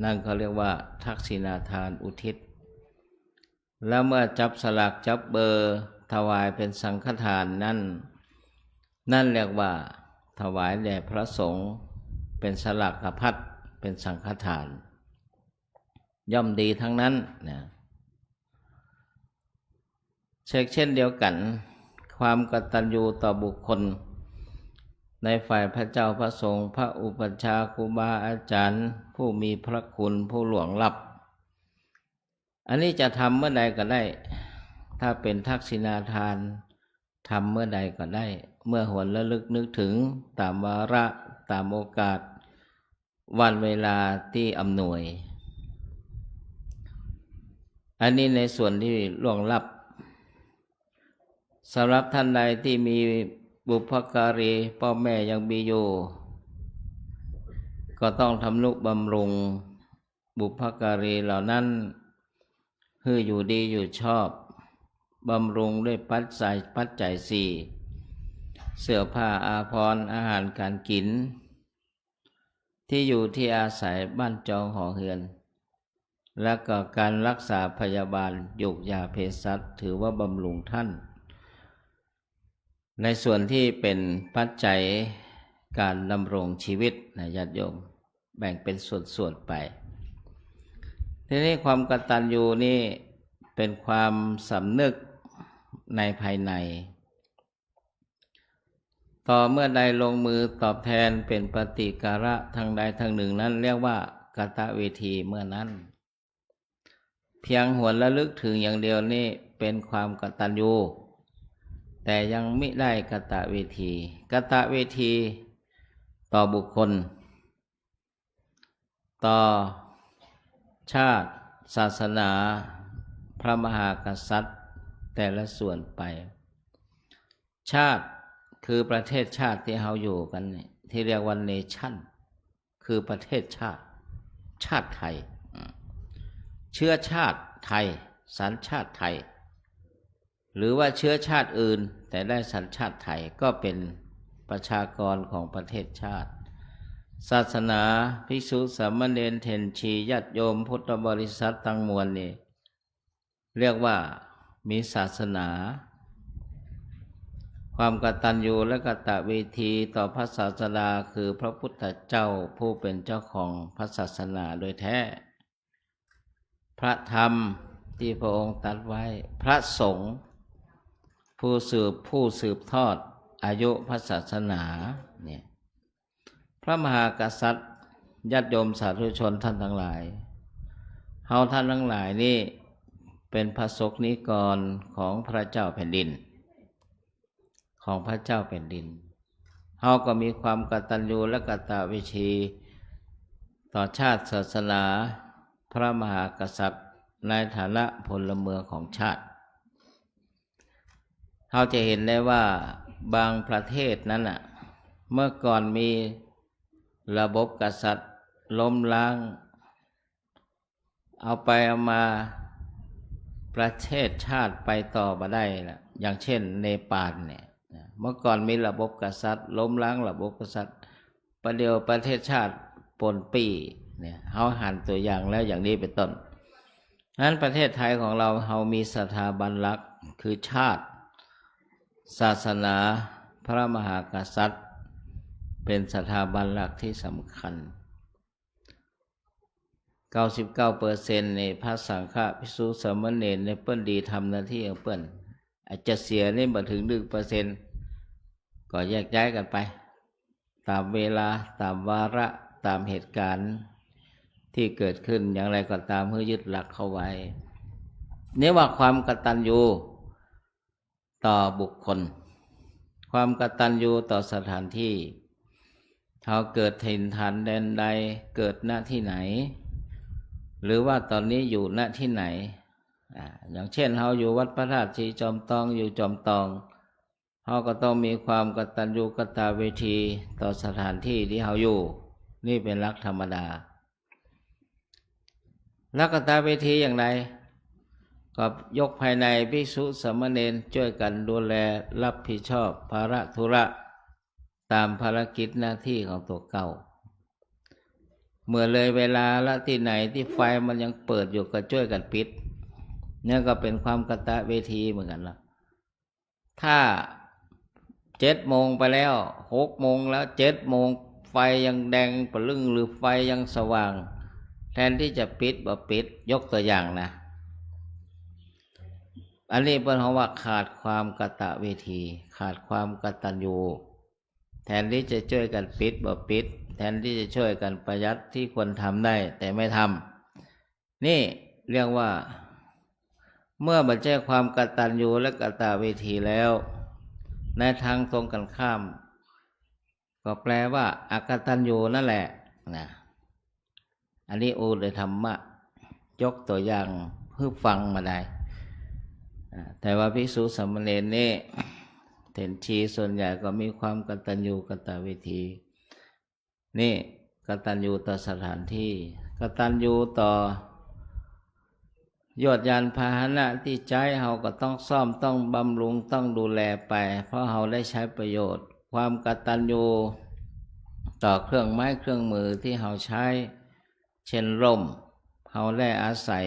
นั่นเขาเรียกว่าทักษิณาทานอุทิศ แล้วเมื่อจับสลากจับเบอร์ถวายเป็นสังฆทานนั้น นั่นเรียกว่าถวายแด่พระสงฆ์ เป็นสลากพัด เป็นสังฆทาน ย่อมดีทั้งนั้นนะ เชกเช่นเดียวกัน ความกตัญญูต่อบุคคล ในฝ่ายพระเจ้าพระสงฆ์ พระอุปัชฌาย์ ครูบาอาจารย์ ผู้มีพระคุณ ผู้ล่วงลับ อันนี้จะทำเมื่อใดก็ได้ ถ้าเป็นทักษิณาทาน ทำเมื่อใดก็ได้ เมื่อหวนระลึกนึกถึง ตามวาระ ตามโอกาส วันเวลาที่อำนวย อันนี้ในส่วนที่ล่วงลับ สำหรับท่านใดที่มีบุพการี ป้อแม่ยังมีอยู่ ก็ต้องทำนุบำรุงบุพการีเหล่านั้น หื้ออยู่ดีอยู่ชอบ บำรุงด้วยปัจจัย ปัจจัยสี่ เสื้อผ้าอาภรณ์ อาหารการกิ๋น ที่อยู่ที่อาศัย บ้านจองหอเฮือน และก็การรักษาพยาบาล ยูกยาเภสัช ถือว่าบำรุงท่าน ในส่วนที่เป็นปัจจัยการดำรงชีวิตนะญาติโยม แบ่งเป็นส่วนๆ ไป ทีนี้ความกตัญญูนี่เป็นความสำนึกในภายใน ต่อเมื่อใดลงมือตอบแทนเป็นปฏิการะทางใดทางหนึ่งนั้น เรียกว่ากตเวทีเมื่อนั้น เพียงหวนระลึกถึงอย่างเดียวนี่เป็นความกตัญญู แต่ยังมิได้กตเวที กตเวทีต่อบุคคล ต่อชาติ ศาสนา พระมหากษัตริย์ แต่ละส่วนไป ชาติคือประเทศชาติที่เฮาอยู่กันนี่ ที่เรียกว่า nation คือประเทศชาติ ชาติไทย อืม เชื้อชาติไทย สัญชาติไทย หรือว่าเชื้อชาติอื่น แต่ได้สัญชาติไทย ก็เป็นประชากรของประเทศชาติ ศาสนา ภิกษุ สามเณร เถรชี ญาติโยม พุทธบริษัทตังมวลนี่ เรียกว่ามีศาสนา ความกตัญญูและกตเวทีต่อพระศาสดา คือพระพุทธเจ้าผู้เป็นเจ้าของพระศาสนาโดยแท้ พระธรรมที่พระองค์ตรัสไว้ พระสงฆ์ผู้สืบ ผู้สืบทอดอายุพระศาสนาเนี่ย พระมหากษัตริย์ ญาติโยมสาธุชนท่านทั้งหลาย เฮาท่านทั้งหลายนี่เป็นพระสงฆ์นิกรของพระเจ้าแผ่นดิน ของพระเจ้าแผ่นดิน เฮาก็มีความกตัญญูและกตเวที ต่อชาติ ศาสนา พระมหากษัตริย์ ในฐานะพลเมืองของชาติ เฮาจะเห็นได้ว่าบางประเทศนั้นน่ะ เมื่อก่อนมีระบบกษัตริย์ล้มล้าง เอาไปเอามาประเทศชาติไปต่อบ่ได้ละ อย่างเช่นเนปาลเนี่ย เมื่อก่อนมีระบบกษัตริย์ ล้มล้างระบบกษัตริย์ ประเดี๋ยวประเทศชาติปนปี้เนี่ย เฮาหันตัวอย่างแล้วอย่างนี้เป็นต้น นั้นประเทศไทยของเรา เฮามีสถาบันหลักคือชาติ ศาสนา พระมหากษัตริย์ เป็นสถาบันหลักที่สำคัญ เก้าสิบเก้าเปอร์เซ็นต์ นี่พระสังฆะ ภิกษุ สามเณร เนี่ยเปิ้นดีทำหน้าที่ของเปิ้น อาจจะเสียนี่บ่ถึงหนึ่งเปอร์เซ็นต์ ก็แยกย้ายกันไป ตามเวลา ตามวาระ ต๋ามเหตุก๋ารณ์ตี้เกิดขึ้น อย่างไรก็ต๋าม หื้อยึดหลักเข้าไว้ นี่ว่าความกตัญญูต่อบุคคล ความกตัญญูต่อสถานตี้ เฮาเกิดถิ่นฐานแดนใด เกิด ณ ตี้ไหน หรือว่าต๋อนนี้อยู่ ณ ตี้ไหน อ่า อย่างเช่น เฮาอยู่วัดพระธาตุศรีจอมตอง อยู่จอมตอง เฮาก็ต้องมีความกตัญญูกตเวทีต่อสถานตี้ตี้เฮาอยู่ นี่เป๋นหลักธรรมดา แล้วกตเวทีอย่างใด ก็ยกภายในภิกษุสามเณรจ้วยกั๋นดูแลรับผิดชอบภาระธุระต๋ามภารกิจหน้าตี้ของตั๋วเก่า เมื่อเลยเวลาละ ตี้ไหนตี้ไฟมันยังเปิดอยู่ก็จ้วยกั๋นปิด เนี่ยก็เป๋นความกตเวทีเหมือนกั๋นละ ถ้าเจ็ดโมงไปแล้ว หกโมงแล้ว เจ็ดโมงไฟยังแดงปะลึ้งหรือไฟยังสว่าง แทนตี้จะปิดบ่ปิด ยกตั๋วอย่างนะ อันนี้เปิ้นฮ้องว่าขาดความกตเวที ขาดความกตัญญู แทนตี้จะจ้วยกั๋นปิดบ่ปิด แทนตี้จะจ้วยกั๋นประหยัดตี้ควรทำได้ แต่ไม่ทำ นี่เรียกว่า เมื่อบ่ใจ้ความกตัญญูและกตเวทีแล้ว ในทางตรงกั๋นข้าม ก็แปลว่าอกตัญญูนั่นแหละนะ อันนี้อู้โดยธรรมะ ยกตั๋วอย่างหื้อฟังมาได้ อ่า แต่ว่าภิกษุสามเณรนี่ เถรชีส่วนใหญ่ก็มีความกตัญญูกตเวที นี่กตัญญูต่อสถานตี้ กตัญญูต่อยวดยานพาหนะตี้ใจ๊ เฮาก็ต้องซ่อม ต้องบำรุง ต้องดูแลไป เพราะเฮาได้ใช้ประโยชน์ ความกตัญญูต่อเครื่องไม้เครื่องมือตี้เฮาใช้ เช่นร่ม เฮาได้อาศัย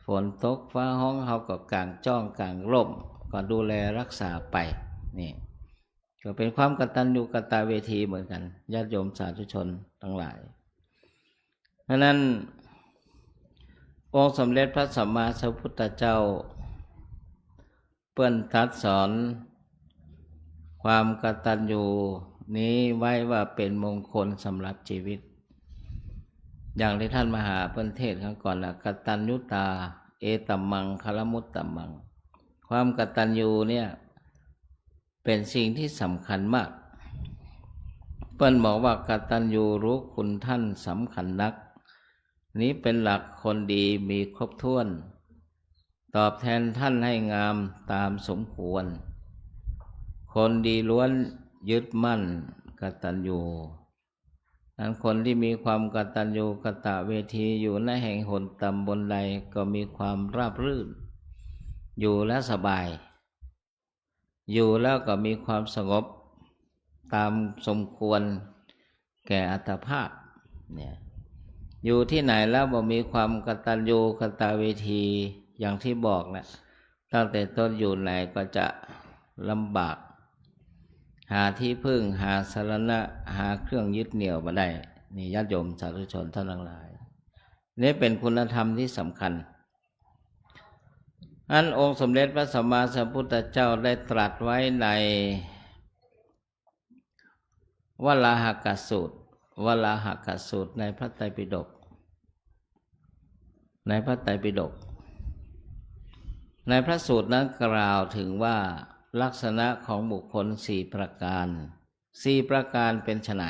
ฝนตกฟ้าฮ้อง เฮาก็ก๋างจ้องก๋างร่ม ก็ดูแลรักษาไป นี่ ก็เป๋นความกตัญญูกตเวทีเหมือนกั๋น ญาติโยมสาธุชนตังหลาย เพราะฉะนั้น องค์สมเด็จพระสัมมาสัมพุทธเจ้า เปิ้นตรัสสอนความกตัญญูนี้ไว้ว่าเป๋นมงคลสำหรับชีวิต อย่างตี้ท่านมหาเปิ้นเทศน์ครั้งก่อนนะ กตัญญูตา เอตัมมังคะละมุตตมัง ความกตัญญูเนี่ย เป๋นสิ่งตี้สำคัญมาก เปิ้นบอกว่ากตัญญูรู้คุณท่านสำคัญนัก นี้เป๋นหลักคนดีมีครบถ้วน ตอบแทนท่านให้งามตามสมควร คนดีล้วนยึดมั่นกตัญญู นั้นคนตี้มีความกตัญญูกตเวทีอยู่ณแห่งหนตำบลใดก็มีความราบรื่น อยู่แล้วสบาย อยู่แล้วก็มีความสงบตามสมควรแก่อัตภาพ เนี่ย อยู่ตี้ไหนแล้วบ่มีความกตัญญูกตเวที อย่างตี้บอกนะ ตั้งแต่ต้นอยู่ไหนก็จะลำบาก หาตี้พึ่ง หาสรณะ หาเครื่องยึดเหนี่ยวบ่ได้ นี่ญาติโยมสาธุชนท่านทั้งหลาย นี่เป๋นคุณธรรมตี้สำคัญ อันองค์สมเด็จพระสัมมาสัมพุทธเจ้าได้ตรัสไว้ในวราหกสูตร วราหกสูตรในพระไตรปิฎก ในพระไตรปิฎก ในพระสูตรนั้นกล่าวถึงว่าลักษณะของบุคคลสี่ประการ สี่ประการเป๋นไฉน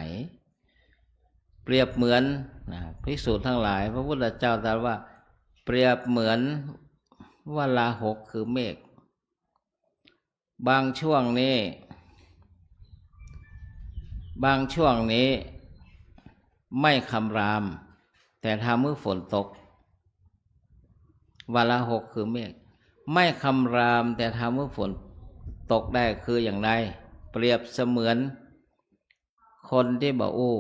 เปรียบเหมือน นะ ภิกษุทั้งหลาย พระพุทธเจ้าตรัสว่า เปรียบเหมือนวราหกคือเมฆ บางช่วงนี้ บางช่วงนี้ไม่คำราม แต่ทำหื้อฝนตก วราหกคือเมฆ ไม่คำราม แต่ทำหื้อฝนตกได้ คืออย่างใด เปรียบเสมือน คนตี้บ่อู้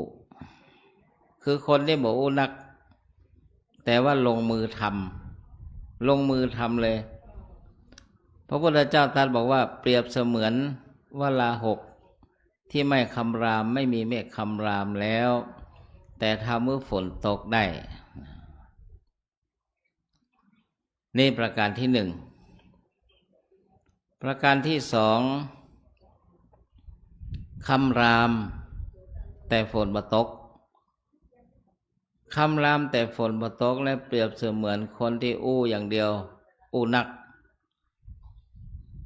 คือคนตี้บ่อู้นัก แต่ว่าลงมือทำ ลงมือทำเลย พระพุทธเจ้าตรัสบอกว่าเปรียบเสมือนวราหกที่ไม่คำราม ไม่มีเมฆคำรามแล้ว แต่ทำหื้อฝนตกได้ นี่ประการที่หนึ่ง ประการที่สอง คำราม แต่ฝนบ่ตก คำรามแต่ฝนบ่ตก และเปรียบเสมือนคนตี้อู้อย่างเดียว อู้นัก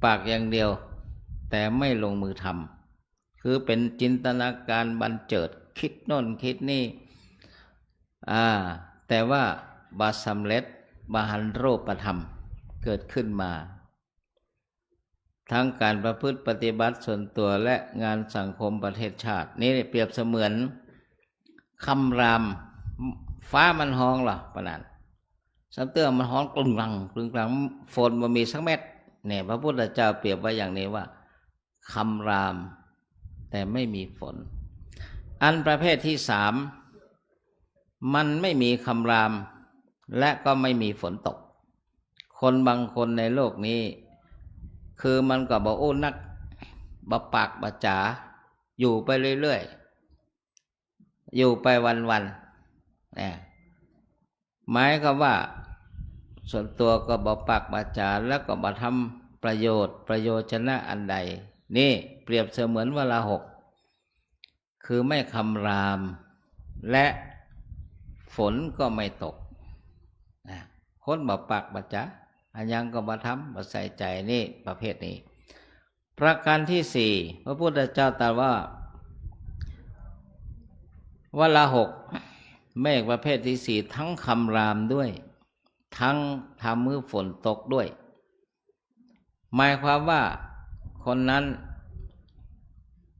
ปากอย่างเดียว แต่ไม่ลงมือทำ คือเป๋นจินตนาการบันเจิด กึ๊ดโน่นกึ๊ดนี่ อ่า แต่ว่าบ่สำเร็จ บ่หันรูปธรรมเกิดขึ้นมา ทั้งก๋านประพฤติปฏิบัติส่วนตั๋ว และงานสังคมประเทศชาติ นี่เปรียบเสมือนคำราม ฟ้ามันฮ้องลอ ปะนั้น สำเตื้อมันฮ้องกลึงกลัง กลึงกลัง ฝนบ่มีสักเม็ด เนี่ย พระพุทธเจ้าเปรียบไว้อย่างนี้ว่า คำราม แต่ไม่มีฝน อันประเภทที่สาม มันไม่มีคำราม และก็ไม่มีฝนตก คนบางคนในโลกนี้ คือมันก็บ่อู้นัก บ่ปากบ่จ๋า อยู่ไปเรื่อยๆ อยู่ไปวันๆ นะ หมายความว่า ส่วนตั๋วก็บ่ปากบ่จ๋า แล้วก็บ่ทำประโยชน์ ประโยชนะอันใด นี่เปรียบเสมือนวราหก คือไม่คำราม และฝนก็ไม่ตก นะ คนบ่ปากบ่จ๋า อะหยังก็บ่ทำ บ่ใส่ใจ๋ นี่ประเภทนี้ ประการที่สี่ พระพุทธเจ้าตรัสว่า วราหก เมฆประเภทที่สี่ ทั้งคำรามด้วย ทั้งทำหื้อฝนตกด้วย หมายความว่าคนนั้น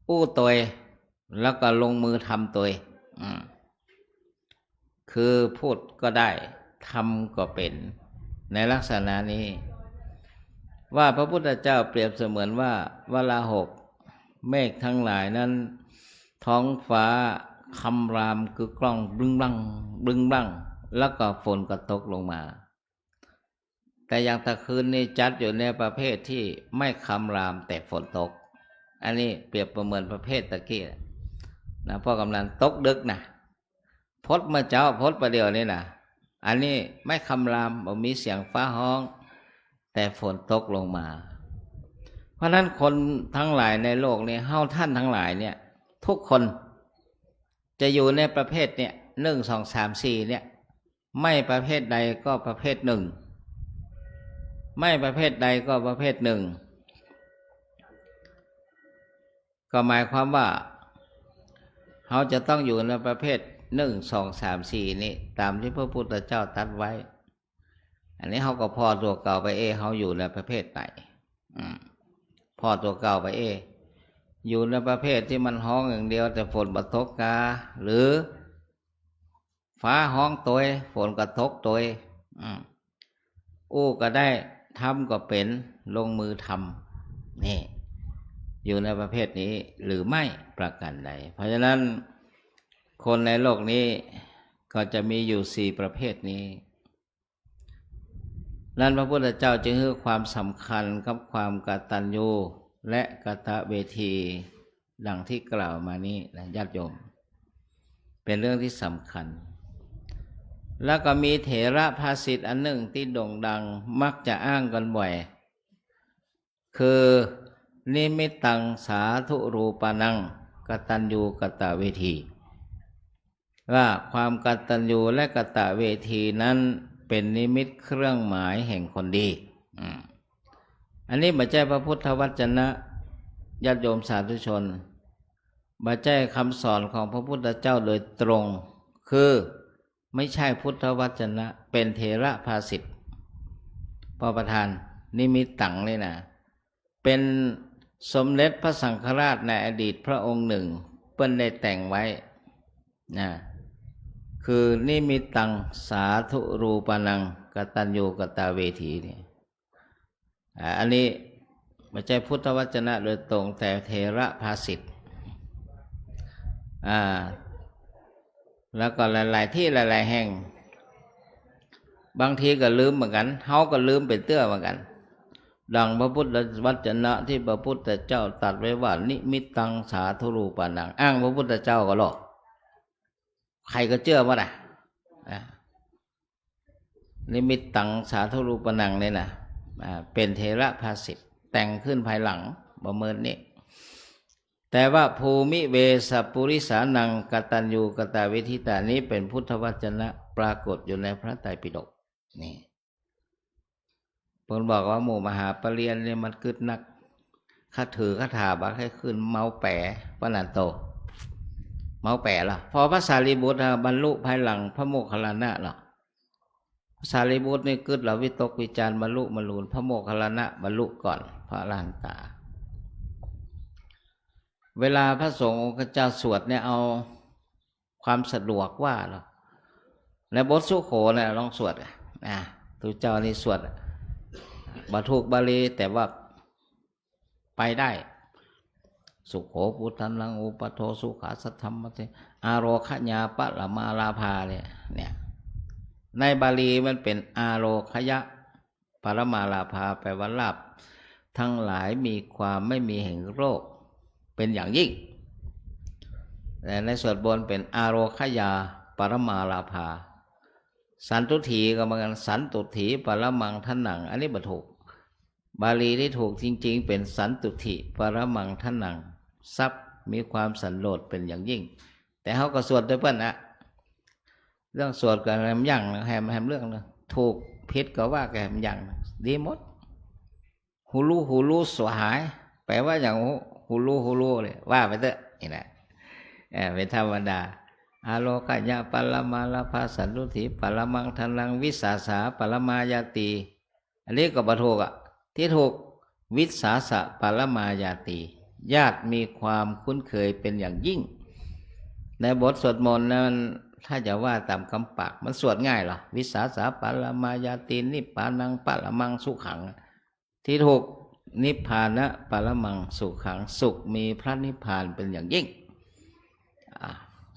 อู้ตวย แล้วก็ลงมือทำตวย อืม คือพูดก็ได้ ทำก็เป๋น ในลักษณะนี้ ว่าพระพุทธเจ้าเปรียบเสมือนว่าวราหก เมฆทั้งหลายนั้น ท้องฟ้าคำรามกึกก้อง บึ้งบั้ง บึ้งบั้ง แล้วก็ฝนก็ตกลงมา แต่อย่างตะคืนนี้จั๊ดอยู่ในประเภทที่ไม่คำรามแต่ฝนตก อันนี้เปรียบประเมินประเภทตะกี้นะ ป้อกำนัน ตกดึกนะ พดเมื่อเจ๊า พดประเดี๋ยวนี้นะ อันนี้ไม่คำราม บ่มีเสียงฟ้าฮ้อง แต่ฝนตกลงมา เพราะฉะนั้นคนทั้งหลายในโลกนี้ เฮาท่านทั้งหลายเนี่ย ทุกคนจะอยู่ในประเภทเนี่ย หนึ่ง สอง สาม สี่ เนี่ย ไม่ประเภทใดก็ประเภทหนึ่ง ไม่ประเภทใดก็ประเภทหนึ่ง ก็หมายความว่า เฮาจะต้องอยู่ในประเภท หนึ่ง สอง สาม สี่ นี้ ตามที่พระพุทธเจ้าตรัสไว้ อันนี้เฮาก็ผ่อตั๋วเก่าไปเอ้ เฮาอยู่ในประเภทไหน อืม ผ่อตั๋วเก่าไปเอ้ อยู่ในประเภทที่มันฮ้องอย่างเดียว แต่ฝนบ่ตกกา หรือ ฟ้าฮ้องตวย ฝนก็ตกตวย อืม อู้ก็ได้ ทำก็เป๋น ลงมือทำ นี่ อยู่ในประเภทนี้หรือไม่ประการใด เพราะฉะนั้น คนในโลกนี้ก็จะมีอยู่สี่ประเภทนี้ นั้นพระพุทธเจ้าจึงหื้อความสำคัญกับความกตัญญูและกตเวที ดังที่กล่าวมานี้นะญาติโยม เป๋นเรื่องที่สำคัญ แล้วก็มีเถรภาษิตอันหนึ่งที่โด่งดัง มักจะอ้างกันบ่อย คือ นิมิตตังสาธุรูปานัง กตัญญูกตเวที ว่าความกตัญญูและกตเวทีนั้นเป๋นนิมิตเครื่องหมายแห่งคนดี อืม อันนี้บ่ใจ้พระพุทธวจนะ ญาติโยมสาธุชน บ่ใจ้คำสอนของพระพุทธเจ้าโดยตรง คือไม่ใช่พุทธวจนะ เป๋นเถรภาษิต ป้อประธาน นิมิตตังนี่นะ เป๋นสมเด็จพระสังฆราชในอดีตพระองค์หนึ่ง เปิ้นได้แต่งไว้นะ คือนิมิตตังสาธุรูปานัง กตัญญูกตเวที นี่ อ่า อันนี้บ่ใจ้พุทธวจนะโดยตรง แต่เถรภาษิต อ่า แล้วก็หลายๆ ตี้หลายๆ แห่ง บางทีก็ลืมเหมือนกั๋น เฮาก็ลืมไปเตื้อเหมือนกั๋น ดังพระพุทธวจนะที่พระพุทธเจ้าตรัสไว้ว่า นิมิตตังสาธุรูปานัง อ้างพระพุทธเจ้าก็ลอ ใผก็เจื้อหมดอะ อ่า นิมิตตังสาธุรูปานังนี่นะ อ่า เป๋นเถรภาษิต แต่งขึ้นภายหลัง บ่เมินนี้ แต แต่ว่า ภูมิเวสปุริสานัง กตัญญูกตเวทิตา นี้เป๋นพุทธวจนะปรากฏอยู่ในพระไตรปิฎก นี่ เปิ้นบอกว่าหมู่มหาปริญญาเนี่ยมันกึ๊ดนัก ข้าถือคาถาบาดใค่ขึ้นเมาแป๋ ปะนันโต เมาแป๋ละ พอพระสารีบุตรอะบรรลุภายหลังพระโมคคัลลานะละ พระสารีบุตรนี่กึ๊ดละวิตกวิจารณ์บรรลุมนูน พระโมคคัลลานะบรรลุก่อนพระอรหันตา เวลาพระสงฆ์องค์เจ้าสวดเนี่ยเอาความสะดวกว่าเนาะ ในบทสุโขนะ ลองสวดอะ นะ พระเจ้านี่สวดอะ บ่ถูกบาลี แต่ว่าไปได้ สุโข ปุทธันตัง อุปัฏโฐ สุขัสสะธัมมะเท อาโรคยา ปะระมาลาภา เนี่ย เนี่ย ในบาลีมันเป๋น อาโรคยะ ปะระมาลาภา แปลว่าลาภทั้งหลายมีความไม่มีแห่งโรคเป็นอย่างยิ่ง แต่ในสวดบนเป๋น อาโรคยา ปะระมาลาภา สันตุฏฐีก็เหมือนกัน สันตุฏฐี ปะระมังธนัง อันนี้บ่ถูก บาลีตี้ถูกจริงๆ เป๋น สันตุฏฐิ ปะระมังธนัง ทรัพย์มีความสันโดษเป็นอย่างยิ่ง แต่เฮาก็สวดตวยเปิ้นนะ เรื่องสวดก็แหมยั้งนะ แหม แหมเรื่องนะ ถูกผิดก็ว่ากั๋นแหมยั้งนะ ดีหมด ฮู้ฮู้ฮู้ สหาย แปลว่าอย่างฮู้ฮู้ฮู้ฮู้เลย ว่าไปเต๊อะ นี่นะ เอ่อ เป๋นธรรมดา อาโรคยะ ปะระมาลาภา สันตุฏฐิ ปะระมังธนัง วิสาสะ ปะระมาญาตี อันนี้ก็บ่ถูกอะ ตี้ถูก วิสาสะ ปะระมาญาตี ญาติมีความคุ้นเคยเป็นอย่างยิ่ง ในบทสวดมนต์นั้น ถ้าจะว่าต๋ามกำปาก มันสวดง่ายเหรอ วิสาสะ ปะระมาญาตี นิพพานัง ปะระมังสุขัง ตี้ถูก นิพพานะ ปะระมังสุขัง สุขมีพระนิพพานเป็นอย่างยิ่ง อ่ะ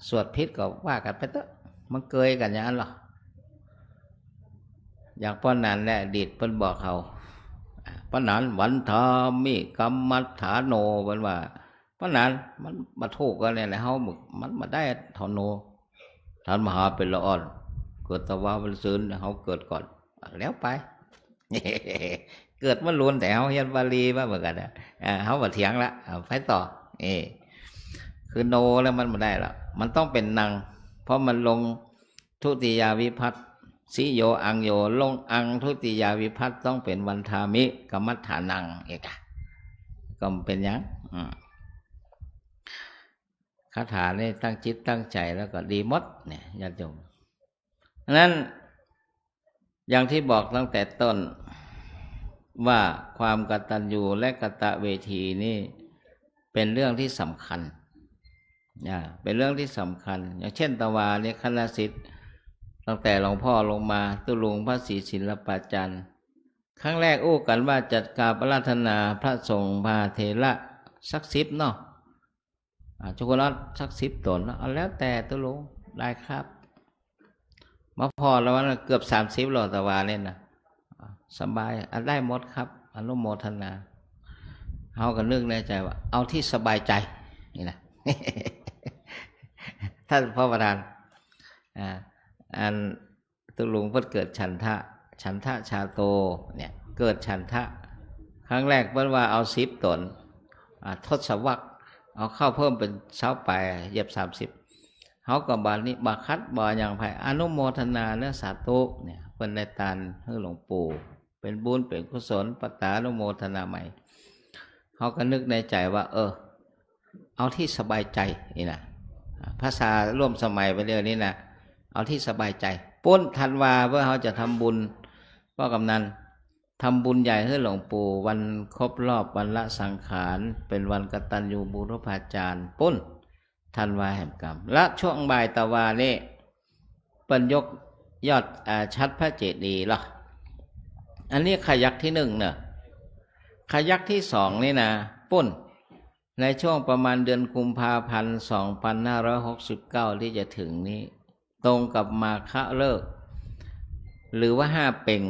สวดผิดก็ว่ากั๋นไปเต๊อะ มันเกยกั๋นอย่างนั้นเหรอ อย่างป้อนั้นแหละ อดีตเปิ้นบอกเฮา อ่ะ ป้อนั้น วันทามิ กัมมัฏฐาโน เปิ้นว่า ป้อนั้น มันบ่ถูกกั๋นเนี่ยแหละ เฮา มันบ่ได้เถ่าโน ต้านมหาเป๋นละอ่อน เกิดตะวาวันซืน เฮาเกิดก่อน แล้วไป เกิดเมื่อลูน แต่เฮาเฮียนบาลีมาเหมือนกั๋นนะ อ่า เฮาบ่เถียงละ เอาไปต่อ เอ คือโนแล้วมันบ่ได้ละ มันต้องเป๋นนัง เพราะมันลงทุติยวิภัตติ สิโย อังโย ลงอังทุติยวิภัตติ ต้องเป๋น วันทามิ กัมมัฏฐานัง เอกะ ก็เป๋นอย่าง อืม คาถานี่ตั้งจิตตั้งใจ๋แล้วก็ดีหมดเนี่ย ญาติโยม อันนั้น อย่างตี้บอกตั้งแต่ต้นว่าความกตัญญูและกตเวทีนี่เป๋นเรื่องตี้สำคัญ อ่า เป๋นเรื่องตี้สำคัญ อย่างเช่นตะวาเนี่ย คณะศิษย์ตั้งแต่หลวงพ่อลงมา ตุ๊ลุงพระศรีศิลปาจารย์ ครั้งแรกอู้กั๋นว่าจะกราบอาราธนาพระสงฆ์มหาเถระสักสิบเนาะ อ่า เจ้าคุณออสสักสิบต๋นเนาะ เอาแล้วแต่ตุ๊ลุง ได้ครับ มาผ่อแล้ววันเกือบสามสิบแล้วตะวาเนี่ยนะ อ่า สบาย อ่ะ ได้หมดครับ อนุโมทนา เฮาก็นึกในใจ๋ว่า เอาตี้สบายใจ๋ นี่นะ ท่านพระประธาน อ่า อัน ตุ๊ลุงเปิ้นเกิดฉันทะ ฉันทะชาโต เนี่ย เกิดฉันทะ ครั้งแรกเปิ้นว่าเอาสิบต๋น อ่า ทศวรรษ เอาเข้าเพิ่มเป๋นซาวแปด เหยียบสามสิบ เฮาก็บ่านี้บ่าขัดบ่าหยังใผ อนุโมทนาเน้อ สาธุ เนี่ย เปิ้นได้ตานหื้อหลวงปู่ เป๋นบุญเป๋นกุศล ปะตานุโมทนาใหม่ เฮาก็นึกในใจ๋ว่า เออ เอาตี้สบายใจ๋ นี่นะ ภาษาร่วมสมัยไปเดี๋ยวนี้นะ เอาตี้สบายใจ๋ ปุ้นธันวา เปื้อเฮาจะทำบุญ ป้อกำนัน ทำบุญใหญ่หื้อหลวงปู่ วันครบรอบวันละสังขาร เป๋นวันกตัญญูบูรพาจารย์ ปุ้นธันวาแหมกำ และช่วงบ่ายตะวานี่ เปิ้นยกยอด อ่า ฉัตรพระเจดีย์ละ อันนี้ขยักตี้หนึ่งเนอะ ขยักตี้สองนี่นะ ปุ้น ในช่วงประมาณเดือนกุมภาพันธ์ สองพันห้าร้อยหกสิบเก้า ตี้จะถึงนี้ ตรงกับมาฆะฤกษ์ หรือว่าห้าเป็ง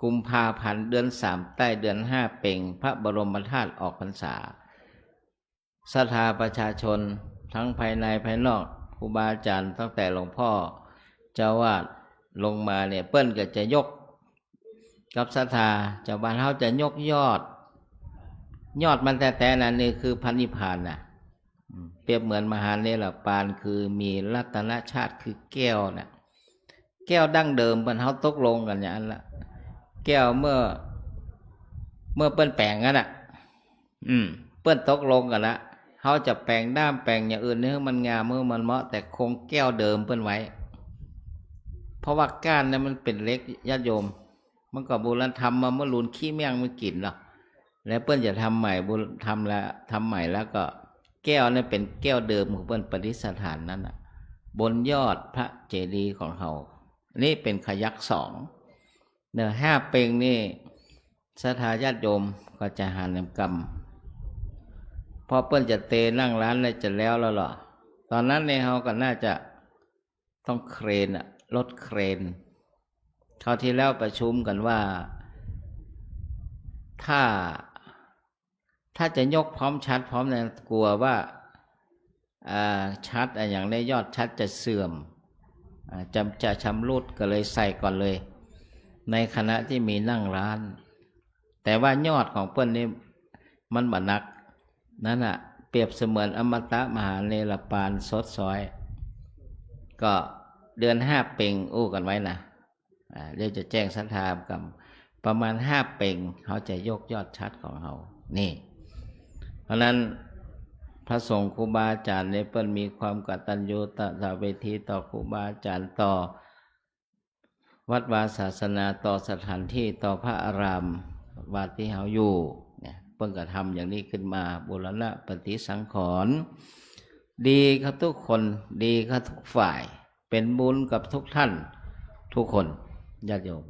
กุมภาพันธ์ เดือนสามใต้ เดือนห้าเป็ง พระบรมธาตุออกพรรษา ศรัทธาประชาชนทั้งภายในภายนอก ครูบาอาจารย์ตั้งแต่หลวงพ่อเจ้าอาวาสลงมาเนี่ย เปิ้นก็จะยก กับศรัทธา ชาวบ้านเฮาจะยกยอด ยอดมันแต๊ๆ น่ะ นี่คือพระนิพพานน่ะ อืม เปรียบเหมือนมหาเนรปาน คือมีรัตนชาติ คือแก้วน่ะ แก้วดั้งเดิมเปิ้น เฮาตกลงกั๋นอย่างอั้นละ แก้วเมื่อ เมื่อเปิ้นแป๋งกั๋นน่ะ อืม เปิ้นตกลงกั๋นละ เฮาจะแป๋งด้ามแป๋งอย่างอื่นหื้อมันงาม หื้อมันเหมาะ แต่คงแก้วเดิมเปิ้นไว้ เพราะว่าก้านนั้นมันเป๋นเหล็ก ญาติโยม มันก็บูรณะธรรมมาเมื่อลูนขี้เมี่ยงมันกิ๋นเนาะ แล้วเปิ้นจะทำใหม่ บูรณะธรรมละ ทำใหม่แล้วก็แก้วนั้นเป๋นแก้วเดิมของเปิ้น ประดิษฐานนั้นน่ะ บนยอดพระเจดีย์ของเฮา นี่เป๋นขยักสอง เนาะ ห้าเป่งนี่ ศรัทธาญาติโยมก็จะหันนำกำ เพราะเปิ้นจะเตนั่งร้านแล้วจะแล้วแล้วเหรอ ตอนนั้นเนี่ยเฮาก็น่าจะต้องเครนอะ รถเครน คราวที่แล้วประชุมกั๋นว่า ถ้า ถ้าจะยกพร้อมฉัตรพร้อมนั้น กลัวว่า อ่า ฉัตรอะ อย่างในยอดฉัตรจะเสื่อม อ่า จะ จะชำรุด ก็เลยใส่ก่อนเลย ในขณะที่มีนั่งร้าน แต่ว่ายอดของเปิ้นนี่มันบ่หนัก นั้นน่ะ เปรียบเสมือนอมตะมหาเนรปานสดซ้อย ก็เดือนห้าเป่งอู้กั๋นไว้นะ อ่า เดี๋ยวจะแจ้งศรัทธากั๋น ประมาณห้าเป่ง เฮาจะยกยอดฉัตรของเฮา นี่ เพราะนั้นพระสงฆ์ครูบาอาจารย์เนี่ยเปิ้นมีความกตัญญูกตเวทีต่อครูบาอาจารย์ ต่อวัดวาศาสนา ต่อสถานที่ ต่อพระอารามวัดตี้เฮาอยู่เนี่ย เปิ้นก็ทำอย่างนี้ขึ้นมา บูรณะปฏิสังขรณ์ ดีกับทุกคน ดีกับทุกฝ่าย เป๋นบุญกับทุกท่านทุกคน ญาติโยม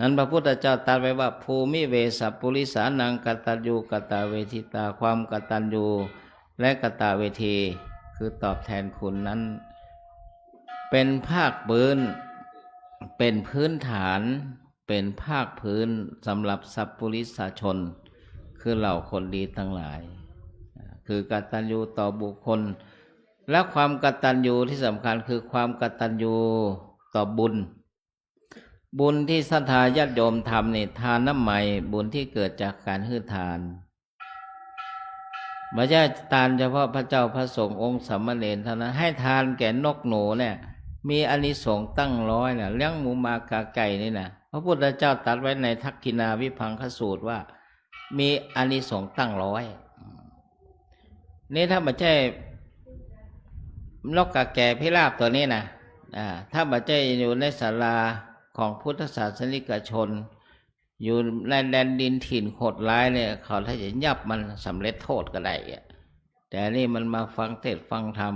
นั้นพระพุทธเจ้าตรัสไว้ว่า ภูมิเวสสะปุริสานัง กตัญญูกตเวทิตา ความกตัญญูและกตเวที คือตอบแทนคุณนั้น เป๋นภาคพื้น เป๋นพื้นฐาน เป๋นภาคพื้นสำหรับสัปปุริสชน คือเหล่าคนดีตังหลาย คือกตัญญูต่อบุคคล และความกตัญญูที่สำคัญคือความกตัญญูต่อบุญ บุญที่ศรัทธาญาติโยมทำนี่ ทานน้ำใหม่ บุญที่เกิดจากการหื้อทาน บ่ใจ้ทานเฉพาะพระเจ้าพระสงฆ์องค์สามเณรเท่านั้น หื้อทานแก่นกหนูเนี่ย มีอานิสงส์ตั้งร้อยน่ะ เลี้ยงหมูหมากาไก่นี่นะ พระพุทธเจ้าตรัสไว้ในทักขิณาวิภังคสูตรว่า มีอานิสงส์ตั้งร้อย นี่ถ้าบ่ใจ้นกกาแก่พิราบตั๋วนี้นะ อ่า ถ้าบ่ใจ้อยู่ในศาลาของพุทธศาสนิกชน อยู่ในแดนดินถิ่นโหดร้ายเนี่ย เขาถ้าจะยับมันสำเร็จโทษก็ได้อะ แต่นี่มันมาฟังเทศน์ฟังธรรม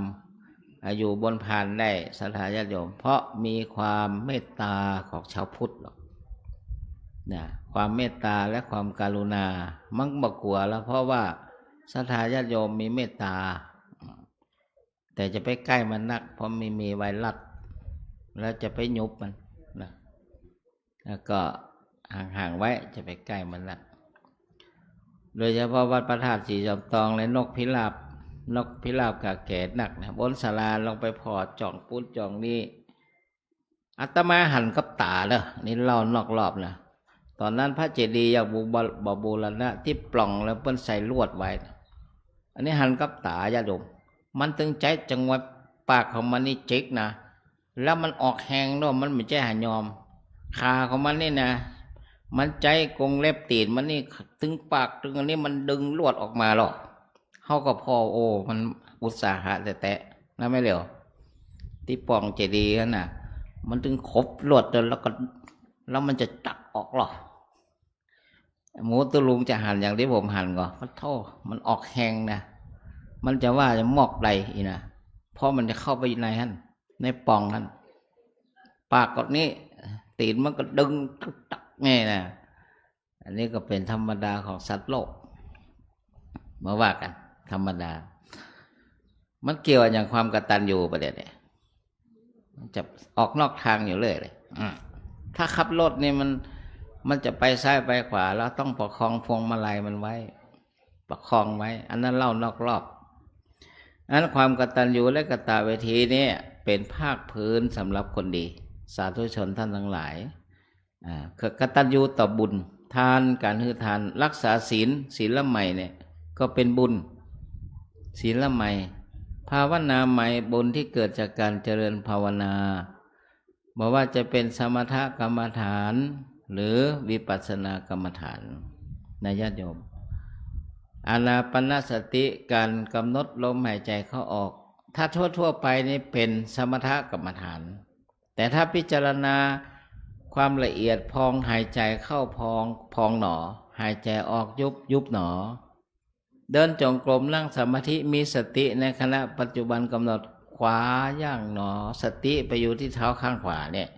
อ่า อยู่บนพานได้ ศรัทธาญาติโยม เพราะมีความเมตตาของชาวพุทธหรอกนะ ความเมตตาและความกรุณา มันบ่กั๋วแล้ว เพราะว่าศรัทธาญาติโยมมีเมตตา แต่จะไปใก้มันนัก เพราะมันมีไวรัส แล้วจะไปหยุบมันนะ แล้วก็ห่างๆ ไว้ จะไปใก้มันนัก โดยเฉพาะวัดพระธาตุศรีจอมตองและนกพิราบ นกพิราบกาแก่นักนะ บนศาลาลองไปผ่อจ่องปู๊นจ่องนี้ อาตมาหันกับต๋าเนาะ นี่เล่านอกรอบนะ ต๋อนนั้นพระเจดีย์ยังบ่ บ่ บ่บูรณะ ตี้ปล่องแล้วเปิ้นใส่ลวดไว้นะ อันนี้หันกับต๋าญาติโยม มันตึงใจ๊จังหวะปากของมันนี่จิกนะ แล้วมันออกแฮงเนาะ มันบ่ใจ้หายอม ขาของมันนี่นะ มันใจ๊กรงเล็บตี๋นมันนี่ ตึงปากตึงอันนี้ มันดึงลวดออกมาหรอก เฮาก็ผ่อ โอ้ มันอุตสาหะแต๊ๆ นะแม่เหลียว ตี้ปล่องเจดีย์หั้นน่ะ มันตึงขบลวดจนแล้วก็ แล้วมันจะจักออกหรอ หมูตุ๊ลุงจะหันอย่างตี้ผมหันก่อ ปะโธ่ มันออกแฮงนะ มันจะว่าจะมอกใดอีกนะ เพราะมันจะเข้าไปในหั้น ในปล่องหั้น ปากก็นี้ ตี๋นมันก็ดึงตักๆ นี่นะ อันนี้ก็เป๋นธรรมดาของสัตว์โลก มาว่ากั๋น ธรรมดา มันเกี่ยวอะหยังความกตัญญูบ่าเดี่ยวนี้ มันจะออกนอกทางอยู่เรื่อยเลย อืม ถ้าขับรถนี่มัน มันจะไปซ้ายไปขวา เราต้องประคองพวงมาลัยมันไว้ ประคองไว้ อันนั้นเล่านอกรอบ อันความกตัญญูและกตเวทีเนี่ย เป๋นภาคพื้นสำหรับคนดี สาธุชนท่านทั้งหลาย อ่า กตัญญูต่อบุญ ทาน ก๋านหื้อทาน ฮักษาศีล ศีลใหม่เนี่ย ก็เป๋นบุญ ศีลใหม่ ภาวนาใหม่ บุญตี้เกิดจากก๋านเจริญภาวนา บ่ว่าจะเป๋นสมถกรรมฐาน หรือวิปัสสนากรรมฐาน นะญาติโยม อานาปานสติ ก๋านกำหนดลมหายใจ๋เข้าออก ถ้าทั่วๆ ไปนี่เป๋นสมถกรรมฐาน แต่ถ้าพิจารณาความละเอียด พองหายใจ๋เข้า พอง พองหนอ หายใจ๋ออก ยุบ ยุบหนอ เดินจงกรม นั่งสมาธิ มีสติในขณะปัจจุบัน กำหนดขวาย่างหนอ สติไปอยู่ตี้เท้าข้างขวาเนี่ย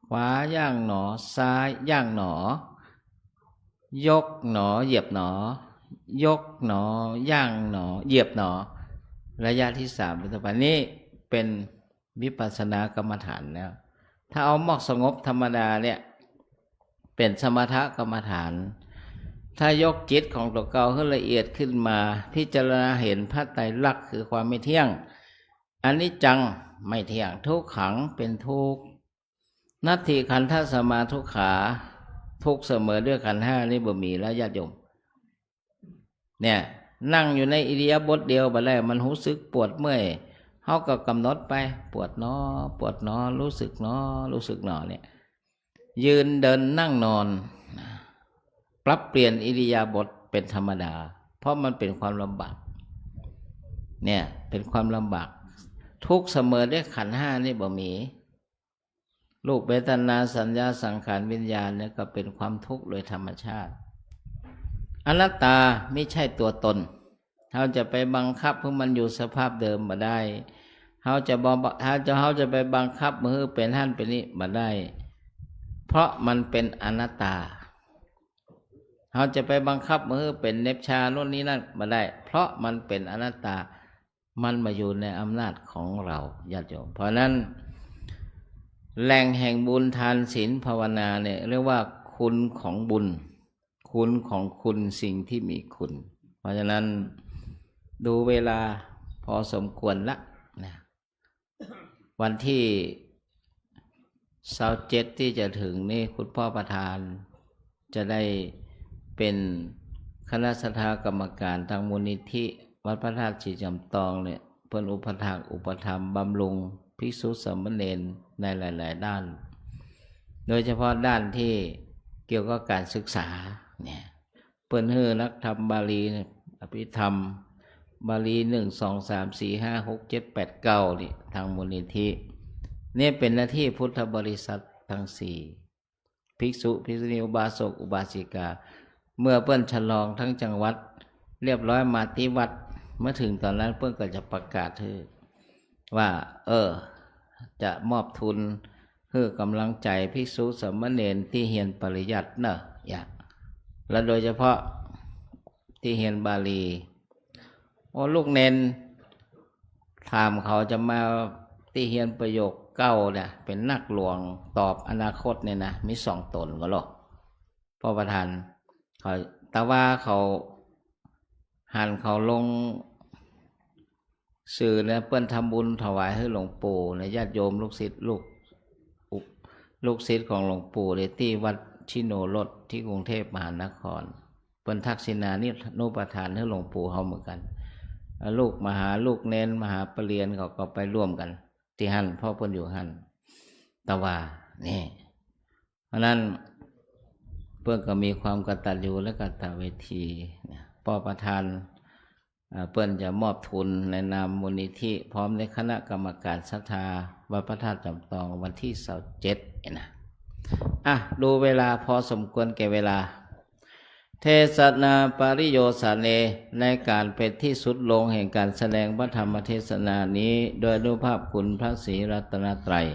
ขวาย่างหนอ ซ้ายย่างหนอ ยกหนอ เหยียบหนอ ยกหนอ ย่างหนอ เหยียบหนอ ระยะตี้สามเป๋นต้นไป นี่เป๋นวิปัสสนากรรมฐานแล้ว ถ้าเอาหมอกสงบธรรมดาเนี่ย เป๋นสมถกรรมฐาน ถ้ายกจิตของตั๋วเก่าหื้อละเอียดขึ้นมา พิจารณาหันพระไตรลักษณ์คือความไม่เที่ยง อนิจจัง ไม่เที่ยง ทุกขัง เป๋นทุกข์ นัตถิขันธัสสะมาทุกขา ทุกข์เสมอด้วยขันธ์ห้านี่บ่มีแล้วญาติโยม เนี่ย นั่งอยู่ในอิริยาบถเดียวบ่ได้ มันฮู้สึกปวดเมื่อย เฮาก็กำหนดไป ปวดหนอ ปวดหนอ ฮู้สึกหนอ ฮู้สึกหนอ เนี่ย ยืนเดินนั่งนอน ปรับเปลี่ยนอิริยาบถเป๋นธรรมดา เพราะมันเป๋นความลำบาก เนี่ย เป๋นความลำบาก ทุกข์เสมอด้วยขันธ์ห้านี่บ่มี รูป เวทนา สัญญา สังขาร วิญญาณเนี่ยก็เป๋นความทุกข์โดยธรรมชาติ อนัตตา ไม่ใช่ตัวตน เฮาจะไปบังคับหื้อมันอยู่สภาพเดิมบ่ได้ เฮาจะบ่ เฮาจะ เฮาจะไปบังคับหื้อเป๋นหั้นเป๋นนี้บ่ได้ เพราะมันเป๋นอนัตตา เฮาจะไปบังคับหื้อเป๋นเนปชาโน่นนี่นั่นบ่ได้ เพราะมันเป๋นอนัตตา มันบ่อยู่ในอำนาจของเราญาติโยม เพราะนั้น แหล่งแห่งบุญทานศีลภาวนาเนี่ย เรียกว่าคุณของบุญ คุณของคุณ สิ่งที่มีคุณ เพราะฉะนั้น ดูเวลาพอสมควรละนะ วันตี้ซาวเจ็ดตี้จะเถิงนี่ คุณป้อประธานจะได้เป๋นคณะศรัทธากรรมการตางมูลนิธิวัดพระธาตุศรีจำตองเนี่ย เปิ้นอุปถัมภ์อุปถัมภ์บำรุงภิกษุสามเณรในหลายๆ ด้าน โดยเฉพาะด้านตี้เกี่ยวกับก๋านศึกษาเนี่ย เปิ้นหื้อนักธรรมบาลี อภิธรรมบาลี หนึ่ง สอง สาม สี่ ห้า หก เจ็ด แปด เก้า นี่ ตางมูลนิธิ นี่เป๋นหน้าตี้พุทธบริษัทตังสี่ ภิกษุ ภิกษุณี อุบาสก อุบาสิกา เมื่อเปิ้นฉลองตังจังหวัดเรียบร้อยมาตี้วัด เมื่อเถิงต๋อนนั้นเปิ้นก็จะประกาศหื้อว่า เออ จะมอบทุน หื้อกำลังใจ๋ภิกษุสามเณรตี้เฮียนปริยัติเนาะ อย่าง และโดยเฉพาะตี้เฮียนบาลี โอ้ ลูกเณร ถามเขาจะมาตี้เฮียนประโยคเก้าเนี่ย เป๋นนักหลวงตอบอนาคตเนี่ยนะ มีสองต๋นก็หรอก ป้อประธาน เขา แต่ว่าเขา หันเขาลง สื่อเนี่ย เปิ้นทำบุญถวายหื้อหลวงปู่เนี่ย ญาติโยมลูกศิษย์ลูก อุป- ลูกศิษย์ของหลวงปู่เนี่ย ตี้วัดชิโนรสที่กรุงเทพมหานคร เปิ้นทักษิณานุปทานหื้อหลวงปู่เฮาเหมือนกั๋น ลูกมหา ลูกเณรมหาปรริญญาเขาก็ไปร่วมกั๋นตี้หั้น เพราะเปิ้นอยู่หั้น แต่ว่า นี่ เพราะนั้น เปิ้นก็มีความกตัญญูและกตเวทีนะ ป้อประธาน อ่า เปิ้นจะมอบทุนในนามมูลนิธิ พร้อมด้วยคณะกรรมการศรัทธาวัดพระธาตุจำตอง วันตี้ซาวเจ็ด เนี่ยนะ อ่ะ ดูเวลาพอสมควรแก่เวลา เทศนาปริโยสเน ในก๋านเป๋นตี้สุดลงแห่งก๋านแสดงพระธรรมเทศนานี้ โดยอานุภาพคุณพระศรีรัตนตรัย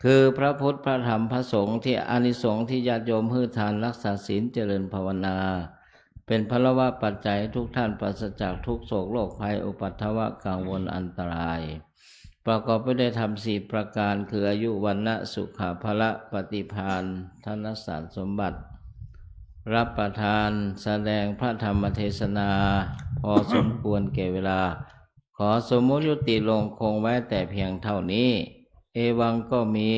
คือพระพุทธ พระธรรม พระสงฆ์ ตี้อานิสงส์ตี้ญาติโยมหื้อทาน ฮักษาศีล เจริญภาวนา เป๋นพลวปัจจัยหื้อทุกท่านปราศจากทุกข์โศกโรคภัย อุปัทวะกังวลอันตราย ประกอบไปด้วยธรรมสี่ประการ คืออายุ วรรณะ สุขะ พละ ปฏิภาณ ธนสารสมบัติ รับประทานแสดงพระธรรมเทศนา พอสมควรแก่เวลา ขอสมมุติยุติลงคงไว้แต่เพียงเท่านี้ เอวังก็มี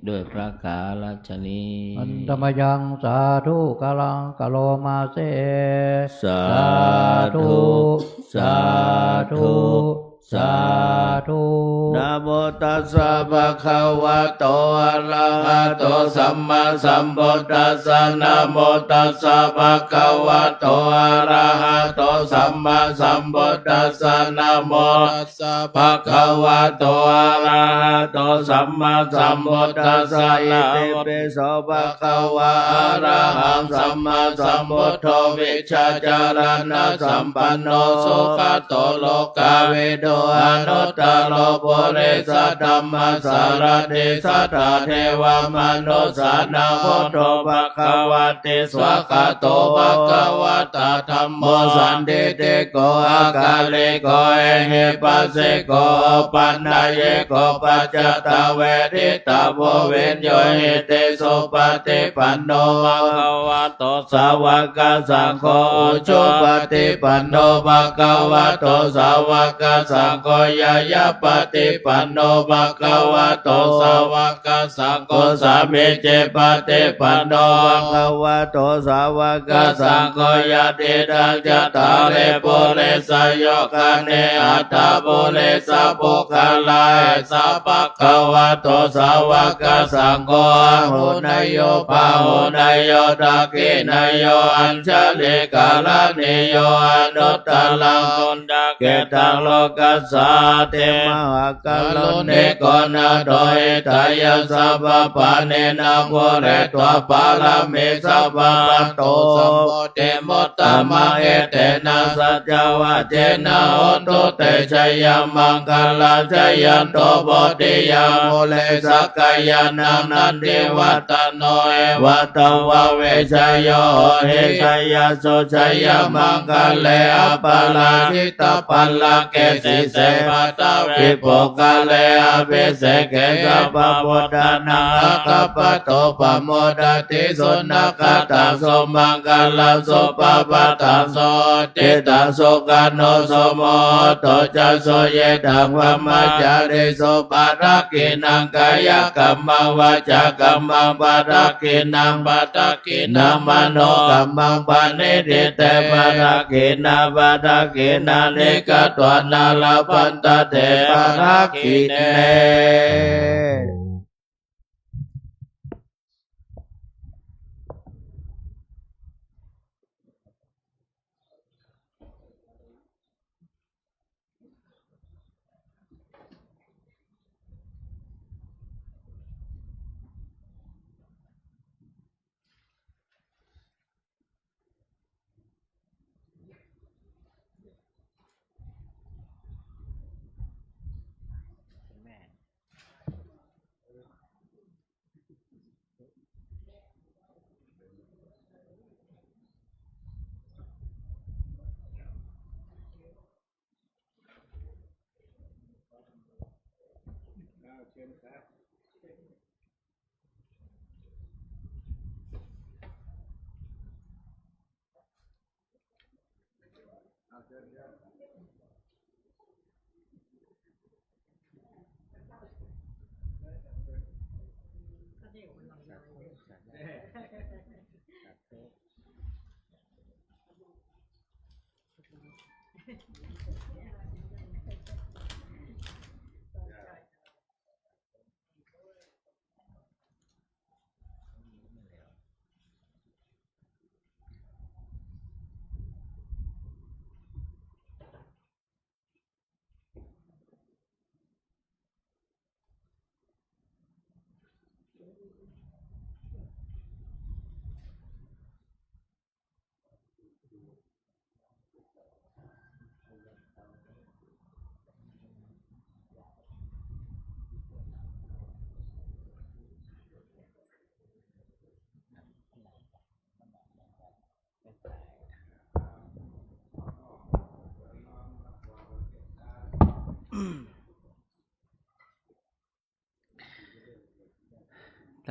ด้วยประก๋าราชนี้ Handa mayaṃ sādhukaramakaromasse. สาธุ สาธุ สาธุ สาธุ Namo tassa bhagavato arahato sammāsambuddhassa. Namo tassa bhagavato arahato sammāsambuddhassa. Namo tassa bhagavato arahato sammāsambuddhassa. Itipi so bhagavā arahaṃ sammāsambuddho vijjācaraṇasampanno sugato lokavidū anuttaro purisadammasārathi satthā devamanussānaṃ buddho bhagavāti. Svākkhāto bhagavatā dhammo sandiṭṭhiko akāliko ehipassiko opanayiko paccattaṃ veditabbo viññūhīti. Supaṭipanno bhagavato sāvakasaṅgho, ujupaṭipanno bhagavato sāvakasaṅgho, ñāyapaṭipanno bhagavato sāvakasaṅgho, sāmīcipaṭipanno bhagavato sāvakasaṅgho, yadidaṃ cattāri purisayugāni aṭṭha purisapuggalā, esa bhagavato sāvakasaṅgho, āhuneyyo pāhuneyyo dakkhiṇeyyo añjalikaraṇīyo anuttaraṃ puññakkhettaṃ lokassāti. Mahākāruṇiko nātho hitāya sabbapāṇinaṃ pūretvā pāramī sabbā patto sambodhimuttamaṃ, etena saccavajjena hotu te jayamaṅgalaṃ. Jayanto bodhiyā mūle sakyānaṃ nandivaḍḍhano, evaṃ tvaṃ vijayo hohi jayassu jayamaṅgale, aparājitapallaṅke sīse paṭhavipokkhare, abhiseke sabbabuddhānaṃ aggappatto pamodati. Sunakkhattaṃ sumaṅgalaṃ supabhātaṃ suhuṭṭhitaṃ, sukhaṇo sumuhutto ca suyiṭṭhaṃ brahmacārisu, padakkhiṇaṃ kāyakammaṃ vācākammaṃ padakkhiṇaṃ, padakkhiṇaṃ manokammaṃ paṇidhī te padakkhiṇā, padakkhiṇāni katvāna labhantatthe padakkhiṇe.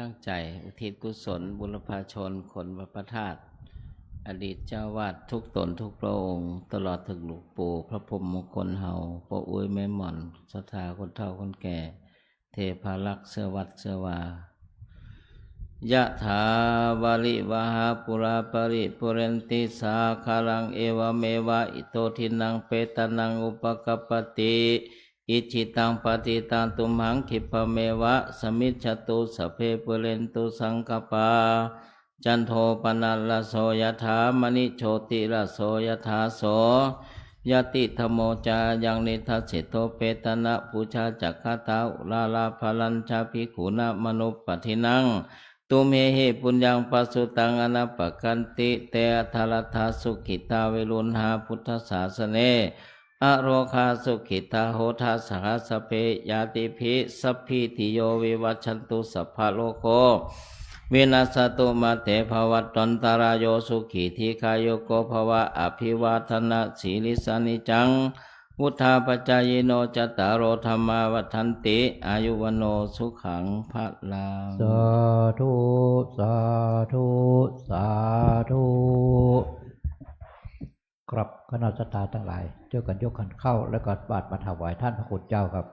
ตั้งใจ๋อุทิศกุศลบุรพาชนขนวัดพระธาตุ อดีตเจ้าอาวาสทุกต๋นทุกพระองค์ ตลอดเถิงหลวงปู่พระพรหมมงคลเฮา ป้ออุ๊ยแม่หม่อน ศรัทธาคนเฒ่าคนแก่ เทพารักษ์เสื้อวัดเสื้อวา ยะถา วาริวะหา ปูรา ปะริปูเรนติ สาคารัง เอวะเมวะ อิโต ทินนัง เปตานัง อุปะกัปปะติ อิจฉิตัง ปัตถิตัง ตุมหัง ขิปปะเมวะ สะมิชฌะตุ สัพเพ ปูเรนตุ สังกัปปา จันโท ปะนะระโส ยะถา มะณิ โชติระโส ยะถา โส ยะติ ธัมโม จะ ยัง นิทัสสิโต เปตานะ ปูชา จักขะตา อุรารา ภะรัญจะ ภิกขุนะ มะนุปปัฏฐินัง ตุมเหหิ ปุญญัง ปะสุตัง อะนะปะกัตติ เต อะทะ รัตถา สุขิตา วิรุณหา พุทธสาสะเน อะโรคา สุขิตา โหทะสะ สะหะ สัพเพ ญาติภิ สัพพีติโย วิวัชชันตุ สัพพะโรโค วินัสสะตุ มาเต ภะวัตวันตะราโย สุขี ทีฆายุโก ภะวะ อะภิวาทะนะสีลิสสะ นิจจัง วุฑฒาปะจายิโน จัตตาโร ธัมมา วัฑฒันติ อายุ วัณโณ สุขัง พะลัง สาธุ สาธุ สาธุ ครับ คณะศรัทธาตังหลาย ช่วยกั๋นยกขันข้าว แล้วก็บาตรมาถวายต้านพระคุณเจ้าครับ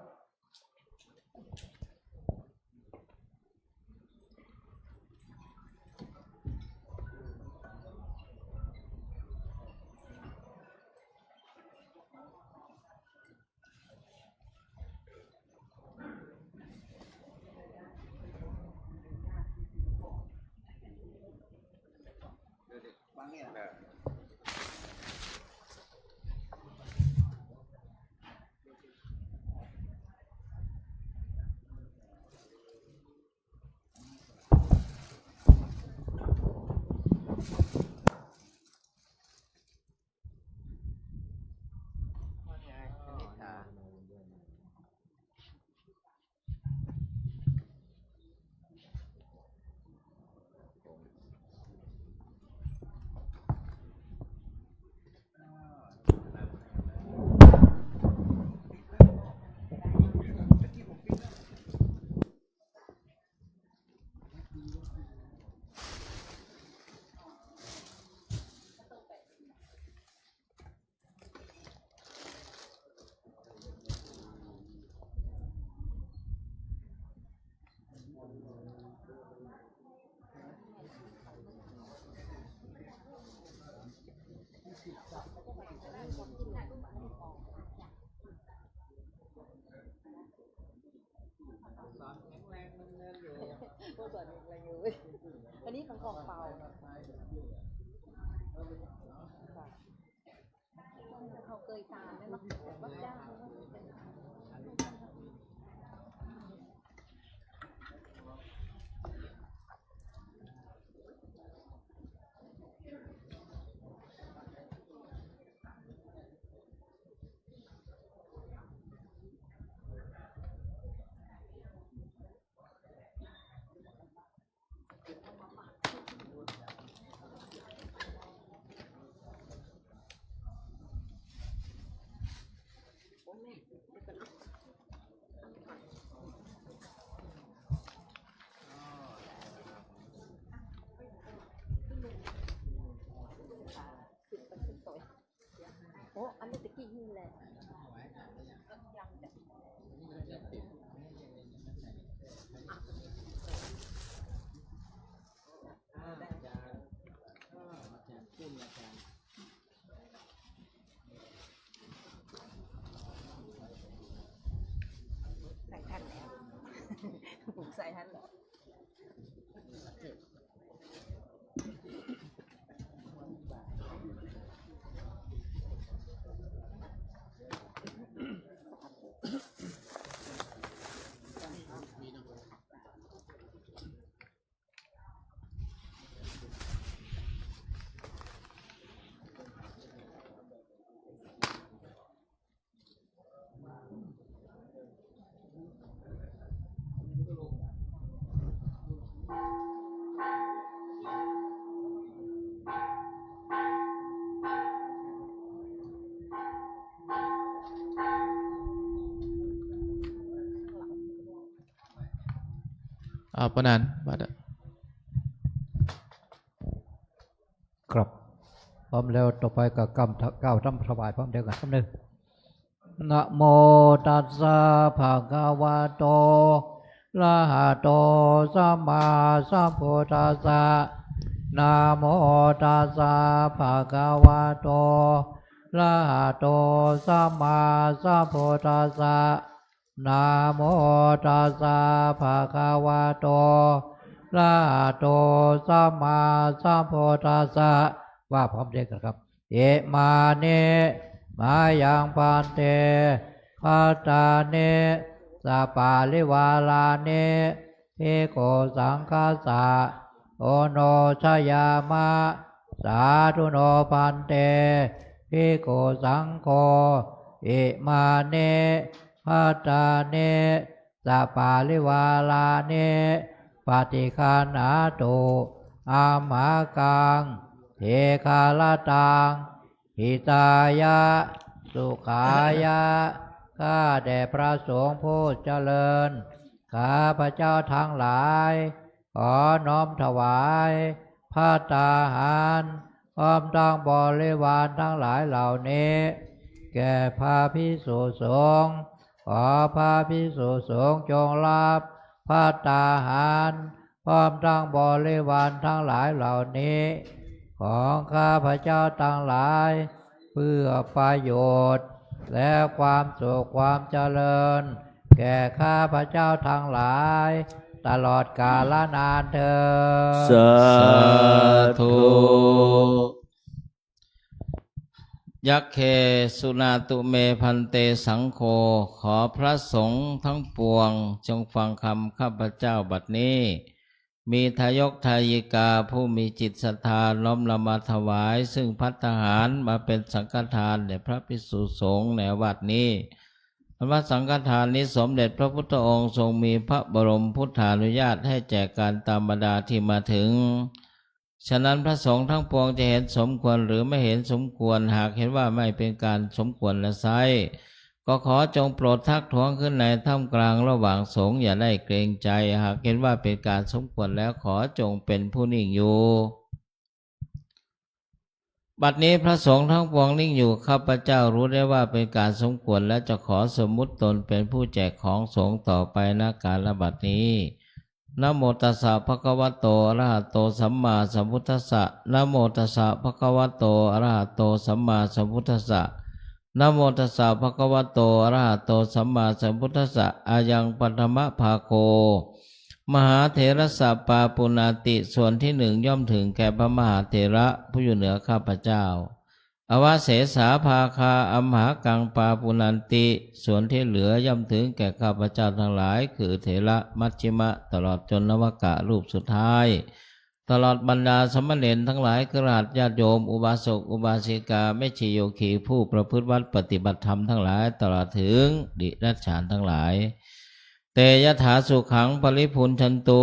สอนแข็งแรงดำเนินอยู่ ก็สอนแข็งแรงอยู่ อันนี้ของของเปล่า เขาเกยตามแม่นบ่ แต่ว่าจ้าง โอ้ อันนี้ตะกี้นี่แหละ ใส่ทันแล้ว ใส่ทันแล้วอ่า ปะนั้น บาดอะ ครับ พร้อมแล้ว ต่อไปก็กล่าว กล่าวกำถวายพร้อมเดียวกั๋น กำเนิด นะโมตัสสะ ภะคะวะโต อะระหะโต สัมมาสัมพุทธัสสะ นะโมตัสสะ ภะคะวะโต อะระหะโต สัมมาสัมพุทธัสสะ นะโมตัสสะ ภะคะวะโต อะระหะโต สัมมาสัมพุทธัสสะ ว่าพร้อมเดียวกันครับ อิมานิ มายัง ภันเต ภัตตานิ สปาริวารานิ ภิกขุสังฆัสสะ โอโนชยามะ สาธุโน ภันเต ภิกขุสังโฆ อิมานิ ภัตตานิ สปาริวารานิ ปะฏิคันหาตุ อัมหากัง ทีฆะรัตตัง หิตายะ สุขายะ ข้าแต่พระสงฆ์ผู้เจริญ ข้าพเจ้าทั้งหลาย ขอน้อมถวาย ภัตตาหาร พร้อมทั้งบริวารทั้งหลายเหล่านี้ แก่พระภิกษุสงฆ์ ขอพระภิกษุสงฆ์จงรับ ภัตตาหาร พร้อมทั้งบริวารทั้งหลายเหล่านี้ ของข้าพเจ้าทั้งหลาย เพื่อประโยชน์ และความสุขความเจริญ แก่ข้าพเจ้าทั้งหลาย ตลอดกาลนานเทอญ สาธุ ยัคเค สุนาตุเม ภันเต สังโฆ ขอพระสงฆ์ทั้งปวงจงฟังคำข้าพเจ้าบัดนี้ มีทายกทายิกาผู้มีจิตศรัทธาน้อมนำมาถวาย ซึ่งภัตตาหารมาเป็นสังฆทานแด่พระภิกษุสงฆ์ในวัดนี้ อันว่าสังฆทานนี้สมเด็จพระพุทธองค์ทรงมีพระบรมพุทธานุญาตให้แจกการตามบรรดาที่มาถึง ฉะนั้นพระสงฆ์ทั้งปวงจะเห็นสมควรหรือไม่เห็นสมควร หากเห็นว่าไม่เป็นการสมควรและไซร้ ก็ขอจงโปรดทักท้วงขึ้นในท่ามกลางระหว่างสงฆ์ อย่าได้เกรงใจ หากเห็นว่าเป็นการสมควรแล้วขอจงเป็นผู้นิ่งอยู่ บัดนี้พระสงฆ์ทั้งปวงนิ่งอยู่ ข้าพเจ้ารู้ได้ว่าเป็นการสมควร และจะขอสมมุติตนเป็นผู้แจกของสงฆ์ต่อไป ณ กาลบัดนี้ นะโมตัสสะ ภะคะวะโต อะระหะโต สัมมาสัมพุทธัสสะ นะโมตัสสะ ภะคะวะโต อะระหะโต สัมมาสัมพุทธัสสะ นะโมตัสสะ ภะคะวะโต อะระหะโต สัมมาสัมพุทธัสสะ อายัง ปัทมะภาโค มหาเถระสะ ปาปุณาติ ส่วนที่หนึ่งย่อมถึงแก่พระมหาเถระผู้อยู่เหนือข้าพเจ้า อวเสสา ภาคา อัมหากัง ปาปุณันติ ส่วนที่เหลือย่อมถึงแก่ข้าพเจ้าทั้งหลาย คือเถระมัชฌิมะ ตลอดจนนวกะรูปสุดท้าย ตลอดบรรดาสามเณรทั้งหลาย คฤหัสถ์ญาติโยม อุบาสกอุบาสิกา แม่ชีโยคี ผู้ประพฤติวัตรปฏิบัติธรรมทั้งหลาย ตลอดถึงเดรัจฉานทั้งหลาย เต ยถา สุขัง ปริภุญชันตุ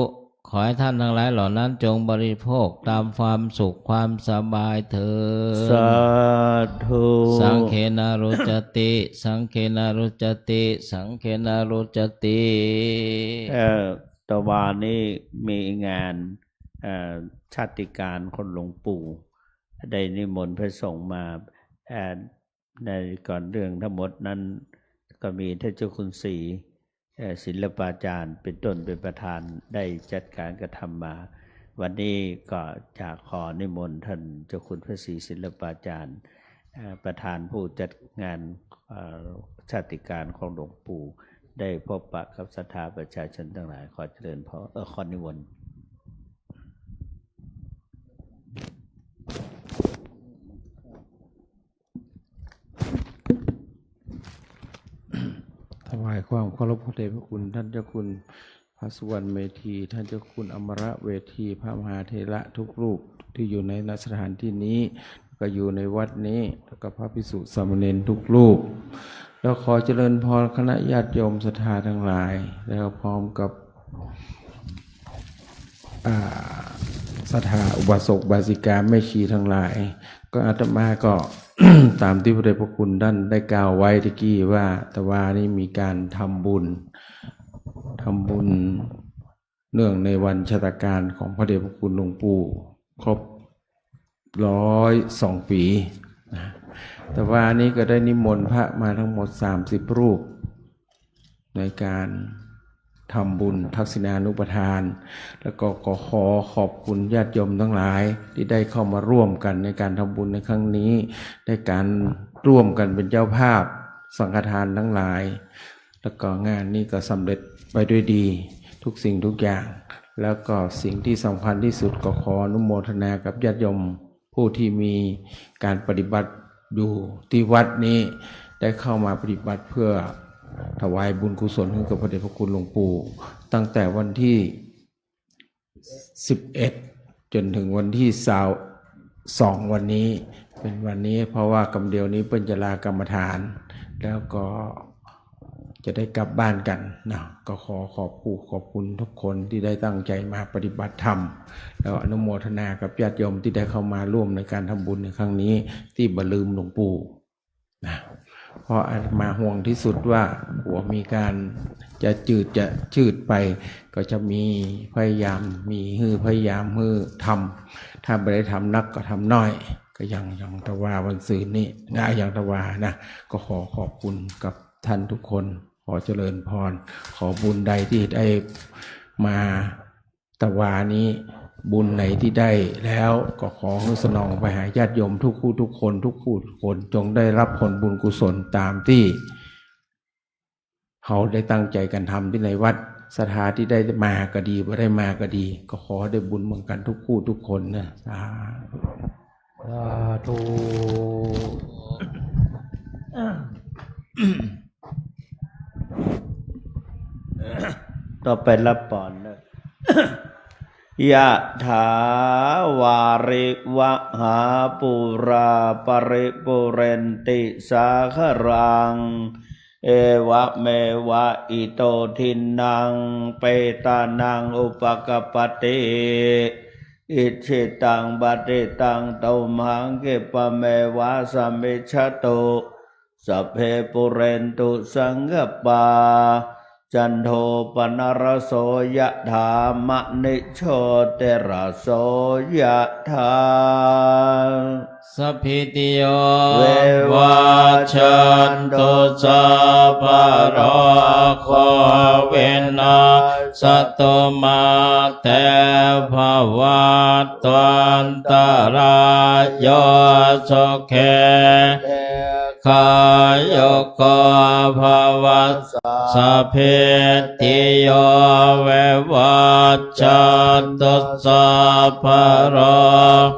ขอให้ท่านทั้งหลายเหล่านั้นจงบริโภคตามความสุขความสบายเทอญ สาธุ สังเคนะ รุจจติ สังเคนะ รุจจติ สังเคนะ รุจจติ เอ่อ ตะวานี้มีงาน เอ่อ ชาติการของหลวงปู่ ได้นิมนต์พระสงฆ์มา เอ่อ ในก่อนเรื่องทั้งหมดนั้น ก็มีท่านเจ้าคุณศรี เอ่อ ศิลปาจารย์ เป็นต้น เป็นประธาน ได้จัดการกระทำมา วันนี้ก็จะขอนิมนต์ท่านเจ้าคุณพระศรีศิลปาจารย์ เอ่อ ประธานผู้จัดงาน เอ่อ ชาติการของหลวงปู่ ได้พบปะกับศรัทธาประชาชนทั้งหลาย ขอเจริญพร เอ่อ ขอนิมนต์ ถวายความเคารพพระเดชพระคุณท่านเจ้าคุณพระสุวรรณเมธี ท่านเจ้าคุณอมรเวที พระมหาเถระทุกรูปที่อยู่ในณสถานที่นี้ ก็อยู่ในวัดนี้ แล้วก็พระภิกษุสามเณรทุกรูป แล้วขอเจริญพรคณะญาติโยมศรัทธาทั้งหลาย แล้วพร้อมกับ อ่า ศรัทธาอุบาสกอุบาสิกาแม่ชีทั้งหลาย ก็อาตมาก็ ตามที่พระเดชพระคุณท่านได้กล่าวไว้ตะกี้ว่า ตะวานี้มีการทำบุญ ทำบุญเนื่องในวันชาตการของพระเดชพระคุณหลวงปู่ครบ ร้อยสองปี๋นะ แต่ว่านี้ก็ได้นิมนต์พระมาทั้งหมดสามสิบรูป ในการทำบุญทักษิณานุปทาน แล้วก็ขอ ขอขอบคุณญาติโยมทั้งหลายที่ได้เข้ามาร่วมกันในการทำบุญในครั้งนี้ ได้การร่วมกันเป็นเจ้าภาพสังฆทานทั้งหลาย แล้วก็งานนี้ก็สำเร็จไปด้วยดีทุกสิ่งทุกอย่าง แล้วก็สิ่งที่สำคัญที่สุดก็ขออนุโมทนากับญาติโยม ผู้ที่มีการปฏิบัติอยู่ที่วัดนี้ ได้เข้ามาปฏิบัติเพื่อถวายบุญกุศลให้กับพระเดชพระคุณหลวงปู่ ตั้งแต่วันที่สิบเอ็ด จนถึงวันที่ซาวสอง วันนี้ เป็นวันนี้ เพราะว่ากำเดียวนี้เปิ้นจะลากรรมฐาน แล้วก็ จะได้กลับบ้านกันนะ ก็ขอขอบคุณ ขอบคุณทุกคนที่ได้ตั้งใจมาปฏิบัติธรรม แล้วอนุโมทนากับญาติโยมที่ได้เข้ามาร่วมในการทำบุญในครั้งนี้ ตี้บ่ลืมหลวงปู่นะ เพราะอาตมาห่วงที่สุดว่า กลัวมีการจะจืด จะจืดไป ก็จะมีพยายาม มีหื้อ พยายามหื้อทำ ถ้าบ่ได้ทำนักก็ทำน้อย ก็อย่าง อย่างตะวาวันซืนนี้นะ อย่างตะวานะ ก็ขอขอบคุณกับท่านทุกคน ขอเจริญพร ขอบุญใดที่ได้มาตะวานี้ บุญไหนที่ได้แล้วก็ขอหื้อสนองไปหาญาติโยมทุกผู้ทุกคน ทุกผู้ทุกคน จงได้รับผลบุญกุศลตามที่เฮาได้ตั้งใจกันทำตี้ในวัด ศรัทธาที่ได้มาก็ดี บ่ได้มาก็ดี ก็ขอได้บุญเหมือนกันทุกผู้ทุกคนนะ สาธุ สาธุ ต่อไปรับพรนะ ยะถา วาริวะหา ปูรา ปริปูเรนติ สาคะรัง เอวะเมวะ อิโต ทินนัง เปตานัง อุปะกัปปะติ อิจฉิตัง ปัตถิตัง ตุมหัง คิปะเมวะ สมมิชฌะตุ สัพเพ ปูเรนตุ สังกัปปา จันโท ปะนะระโส ยะถา มะณิ โชติระโส ยะถา สัพพีติโย วิวัชชันตุ สัพพะโรโค วินัสสะตุ มาเต ภวัตวันตะราโย สุขี ทีฆายุโก ภะวะ สัพพีติโย วิวัชชันตุ สัพพะโร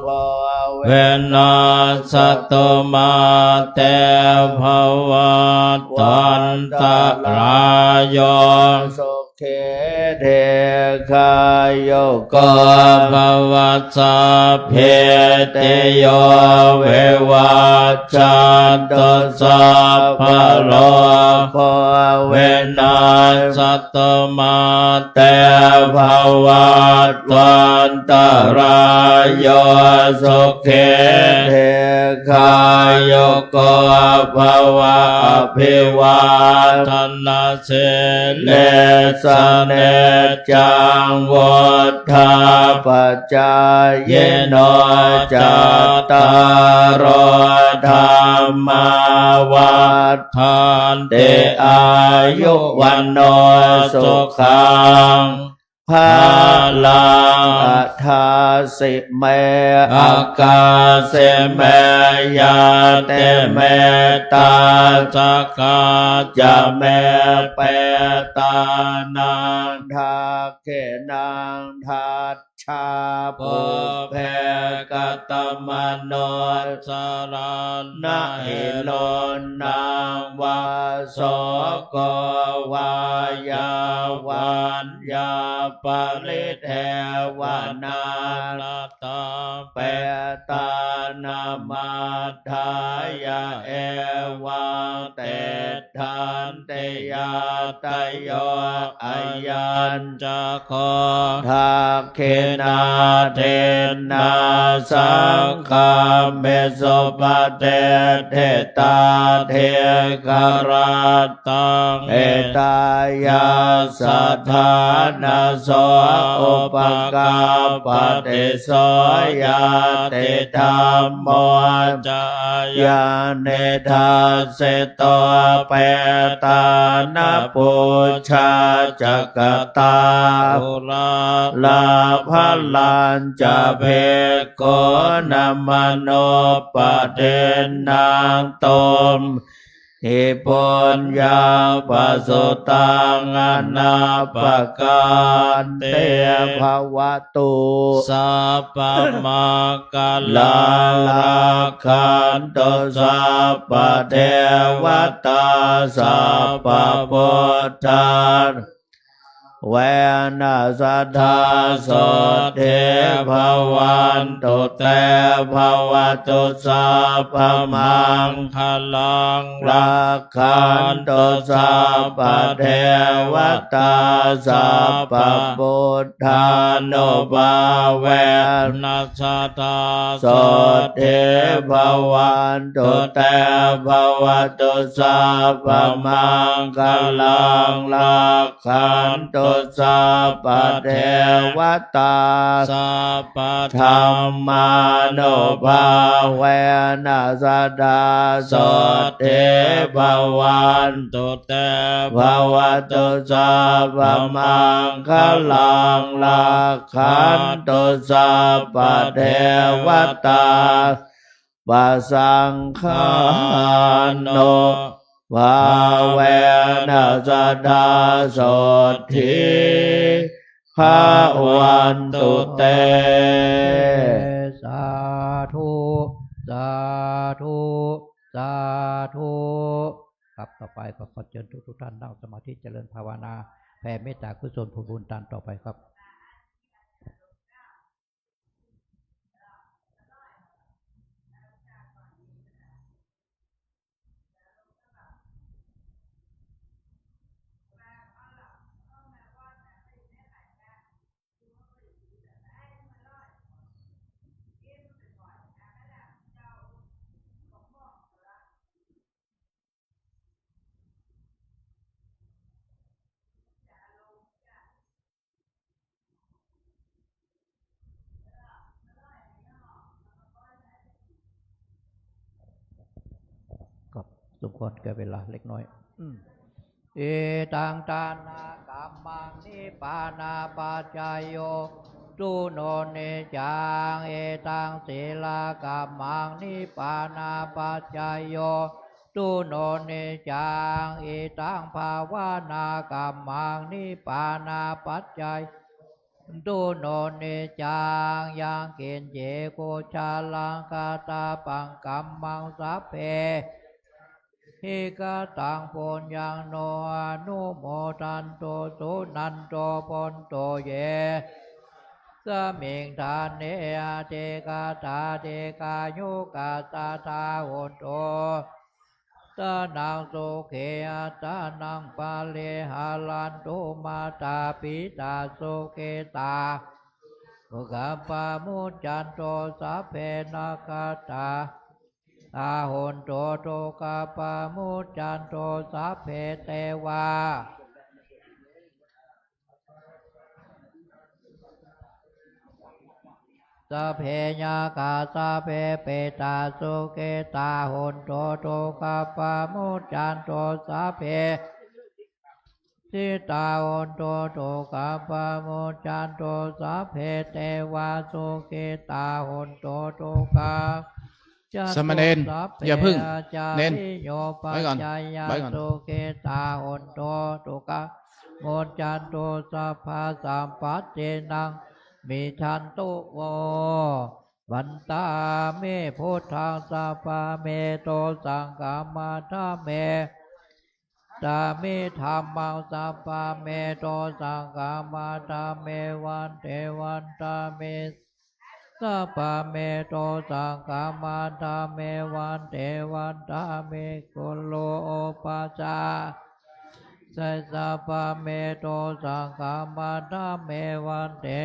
โค วินัสสะตุ มาเต ภวัตวันตะราโย สุขี ทีฆายุโก ภะวะ สัพพีติโย วิวัชชันตุ สัพพะโรโค วินัสสะตุ มาเต ภวัตวันตะราโย สุขี ทีฆายุโก ภะวะ อภิวาทะนะสีลิสสะ นิจจัง วุฑฒาปะ จายิโน จัตตาโร ธัมมา วัฑฒันติ อายุ วัณโณ สุขัง พะลัง อัฏฐาสิเม อะกาสิเม ญาติเมตตา สะกัจจะเม เปตานัง ดักขิณัง ทัจ ชา ปุพเพ กะตะมะโน สะระณะหิโรนนัง วา โสโก วา ยา วัณญา ปริเทวะ นา รัตตา เปตานัม อัฏฐายะ เอวัง ติฏ ฐันติ ญาตะโย อะยัญจะโก ทักขิ na dinnā saṅghamhi supatiṭṭhitā dīgharattaṃ hitāyassa ṭhānaso upakappati. So ñātidhammo ca ayaṃ nidassito petāna pūjā ca katā uḷārā balañca bhikkhūnamanuppadinnaṃ tumhehi puññaṃpasutaṃ anappakanti. Bhavatu sabbamaṅgalaṃ rakkhantu sabbadevatā sabbabuddhā vena sadā sotthī bhavantu te. Bhavatu sabbamaṅgalaṃ rakkhantu sabbadevatā sabbabuddhānubhāvena sadā sotthī bhavantu te. Bhavatu sabbamaṅgalaṃ rakkhantu sabbadevatā sabbadhammānubhāvena sadā sotthī bhavantu te. Bhavatu sabbamaṅgalaṃ rakkhantu sabbadevatā sabbasaṅghānubhāvena sadā sotthī bhavantu te. สาธุ สาธุ สาธุ ครับ ต่อไปก็ขอเชิญทุกๆ ท่านนั่งสมาธิเจริญภาวนา แผ่เมตตากุศลผลบุญตานต่อไปครับ ครับ สมควรแก่เวลาเล็กน้อย อืม Etaṃ dānakammaṃ nibbānapaccayo hotu no niccaṃ. Etaṃ sīlakammaṃ nibbānapaccayo hotu no niccaṃ. Etaṃ bhāvanākammaṃ nibbānapaccayo hotu no niccaṃ. Yaṃ kiñci kussalaṃ kattabbaṃ kammaṃ sabbe hi kataṃ puññaṃ no anumodantu suṇantu bhonto ye asmiṃ ṭhāne adhigatā dīghāyukā sadā hontu, attānaṃ sukhī attānaṃ pariharantu, mātā pitā sukhitā sukhaṃ pamuccantu, sabbe nakkhattā sukhitā hontu, dukkhā pamuccantu, sabbe devā sabbe yakkhā sabbe petā sukhitā hontu, dukkhā pamuccantu, sabbe sitā hontu, dukkhā pamuccantu, sabbe devā sukhitā hontu, dukkhā สามเณร อย่าเพิ่ง เณร ไว้ก่อน ไว้ก่อน sukhitā hontu, dukkhā pamuccantu, sabbasampattinānaṃ midantu vo. Vandāmi buddhaṃ sabbaṃ me dosaṃ khamatha me, vandāmi dhammaṃ sabbaṃ me dosaṃ khamatha me, vande vandāmi sabbaṃ me dosaṃ khamatha me, vande vandāmi guru upajjhāyā sabbaṃ me dosaṃ khamatha me, vande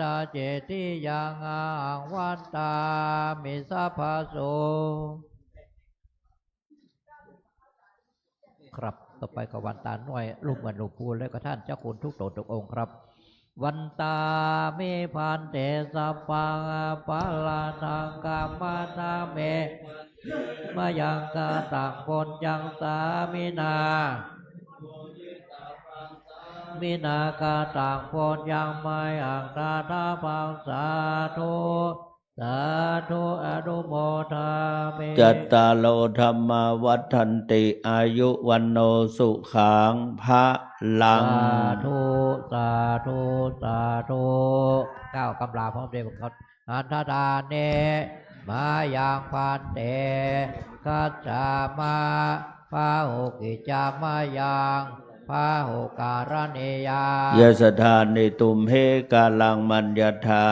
ทาเจติยัง อะหัง วันตามิ สัพพะโส ครับ ต่อไปก็วันตาน้อย ลูกเหมือนหลวงปู่ แล้วก็ท่านเจ้าคุณทุกตนทุกองค์ครับ วันตามิ ภันเต สัพพัง อะปะราธัง ขะมะทะเม มะยัง กะตัง ปุญญัง สามินา มินา กะตัง ปุญญัง มะยัง ตะถาภัง สาธุ สาธุ อนุโมทามิ จัตตาโร ธัมมา วัฑฒันติ อายุ วัณโณ สุขัง พะลัง สาธุ สาธุ สาธุ ก้าวกำลาพร้อมเดียวกันครับ อัฏฐะทานิ มะยัง ภันเต คัจฉามะ พะหุกิจจา มะยัง พะหุการะเณยา ยัสสะทานิ ตุมเห กะรัง มัญญะทา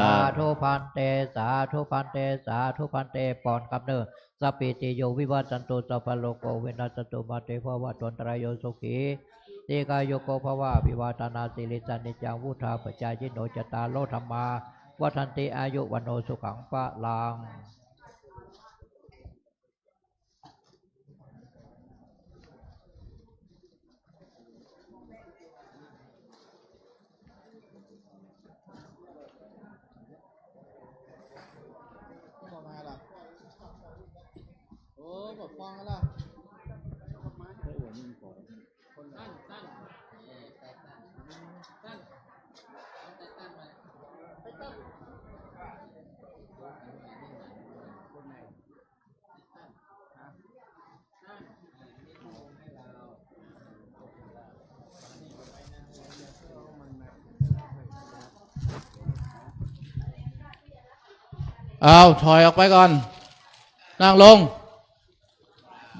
สาธุ ภันเต สาธุ ภันเต สาธุ ภันเต ปอนกำเนิด สัพพีติโย วิวัชชันตุ สัพพะโรโค วินัสสันตุ มาเต ภะวัตวันตะราโย สุขี ทีฆายุโก ภะวะ อะภิวาทะนะสีลิสสะ นิจจัง วุฑฒาปะจายิโน จัตตาโร ธัมมา วัฑฒันติ อายุ วัณโณ สุขัง พะลัง เอา ถอยออกไปก่อน นั่งลง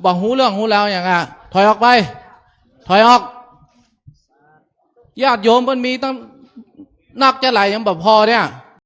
บ่ฮู้เรื่องฮู้ราวหยังอะ ถอยออกไป ถอยออก ญาติโยมเปิ้นมีตั้งนักจะหลายยังบ่พอเนี่ย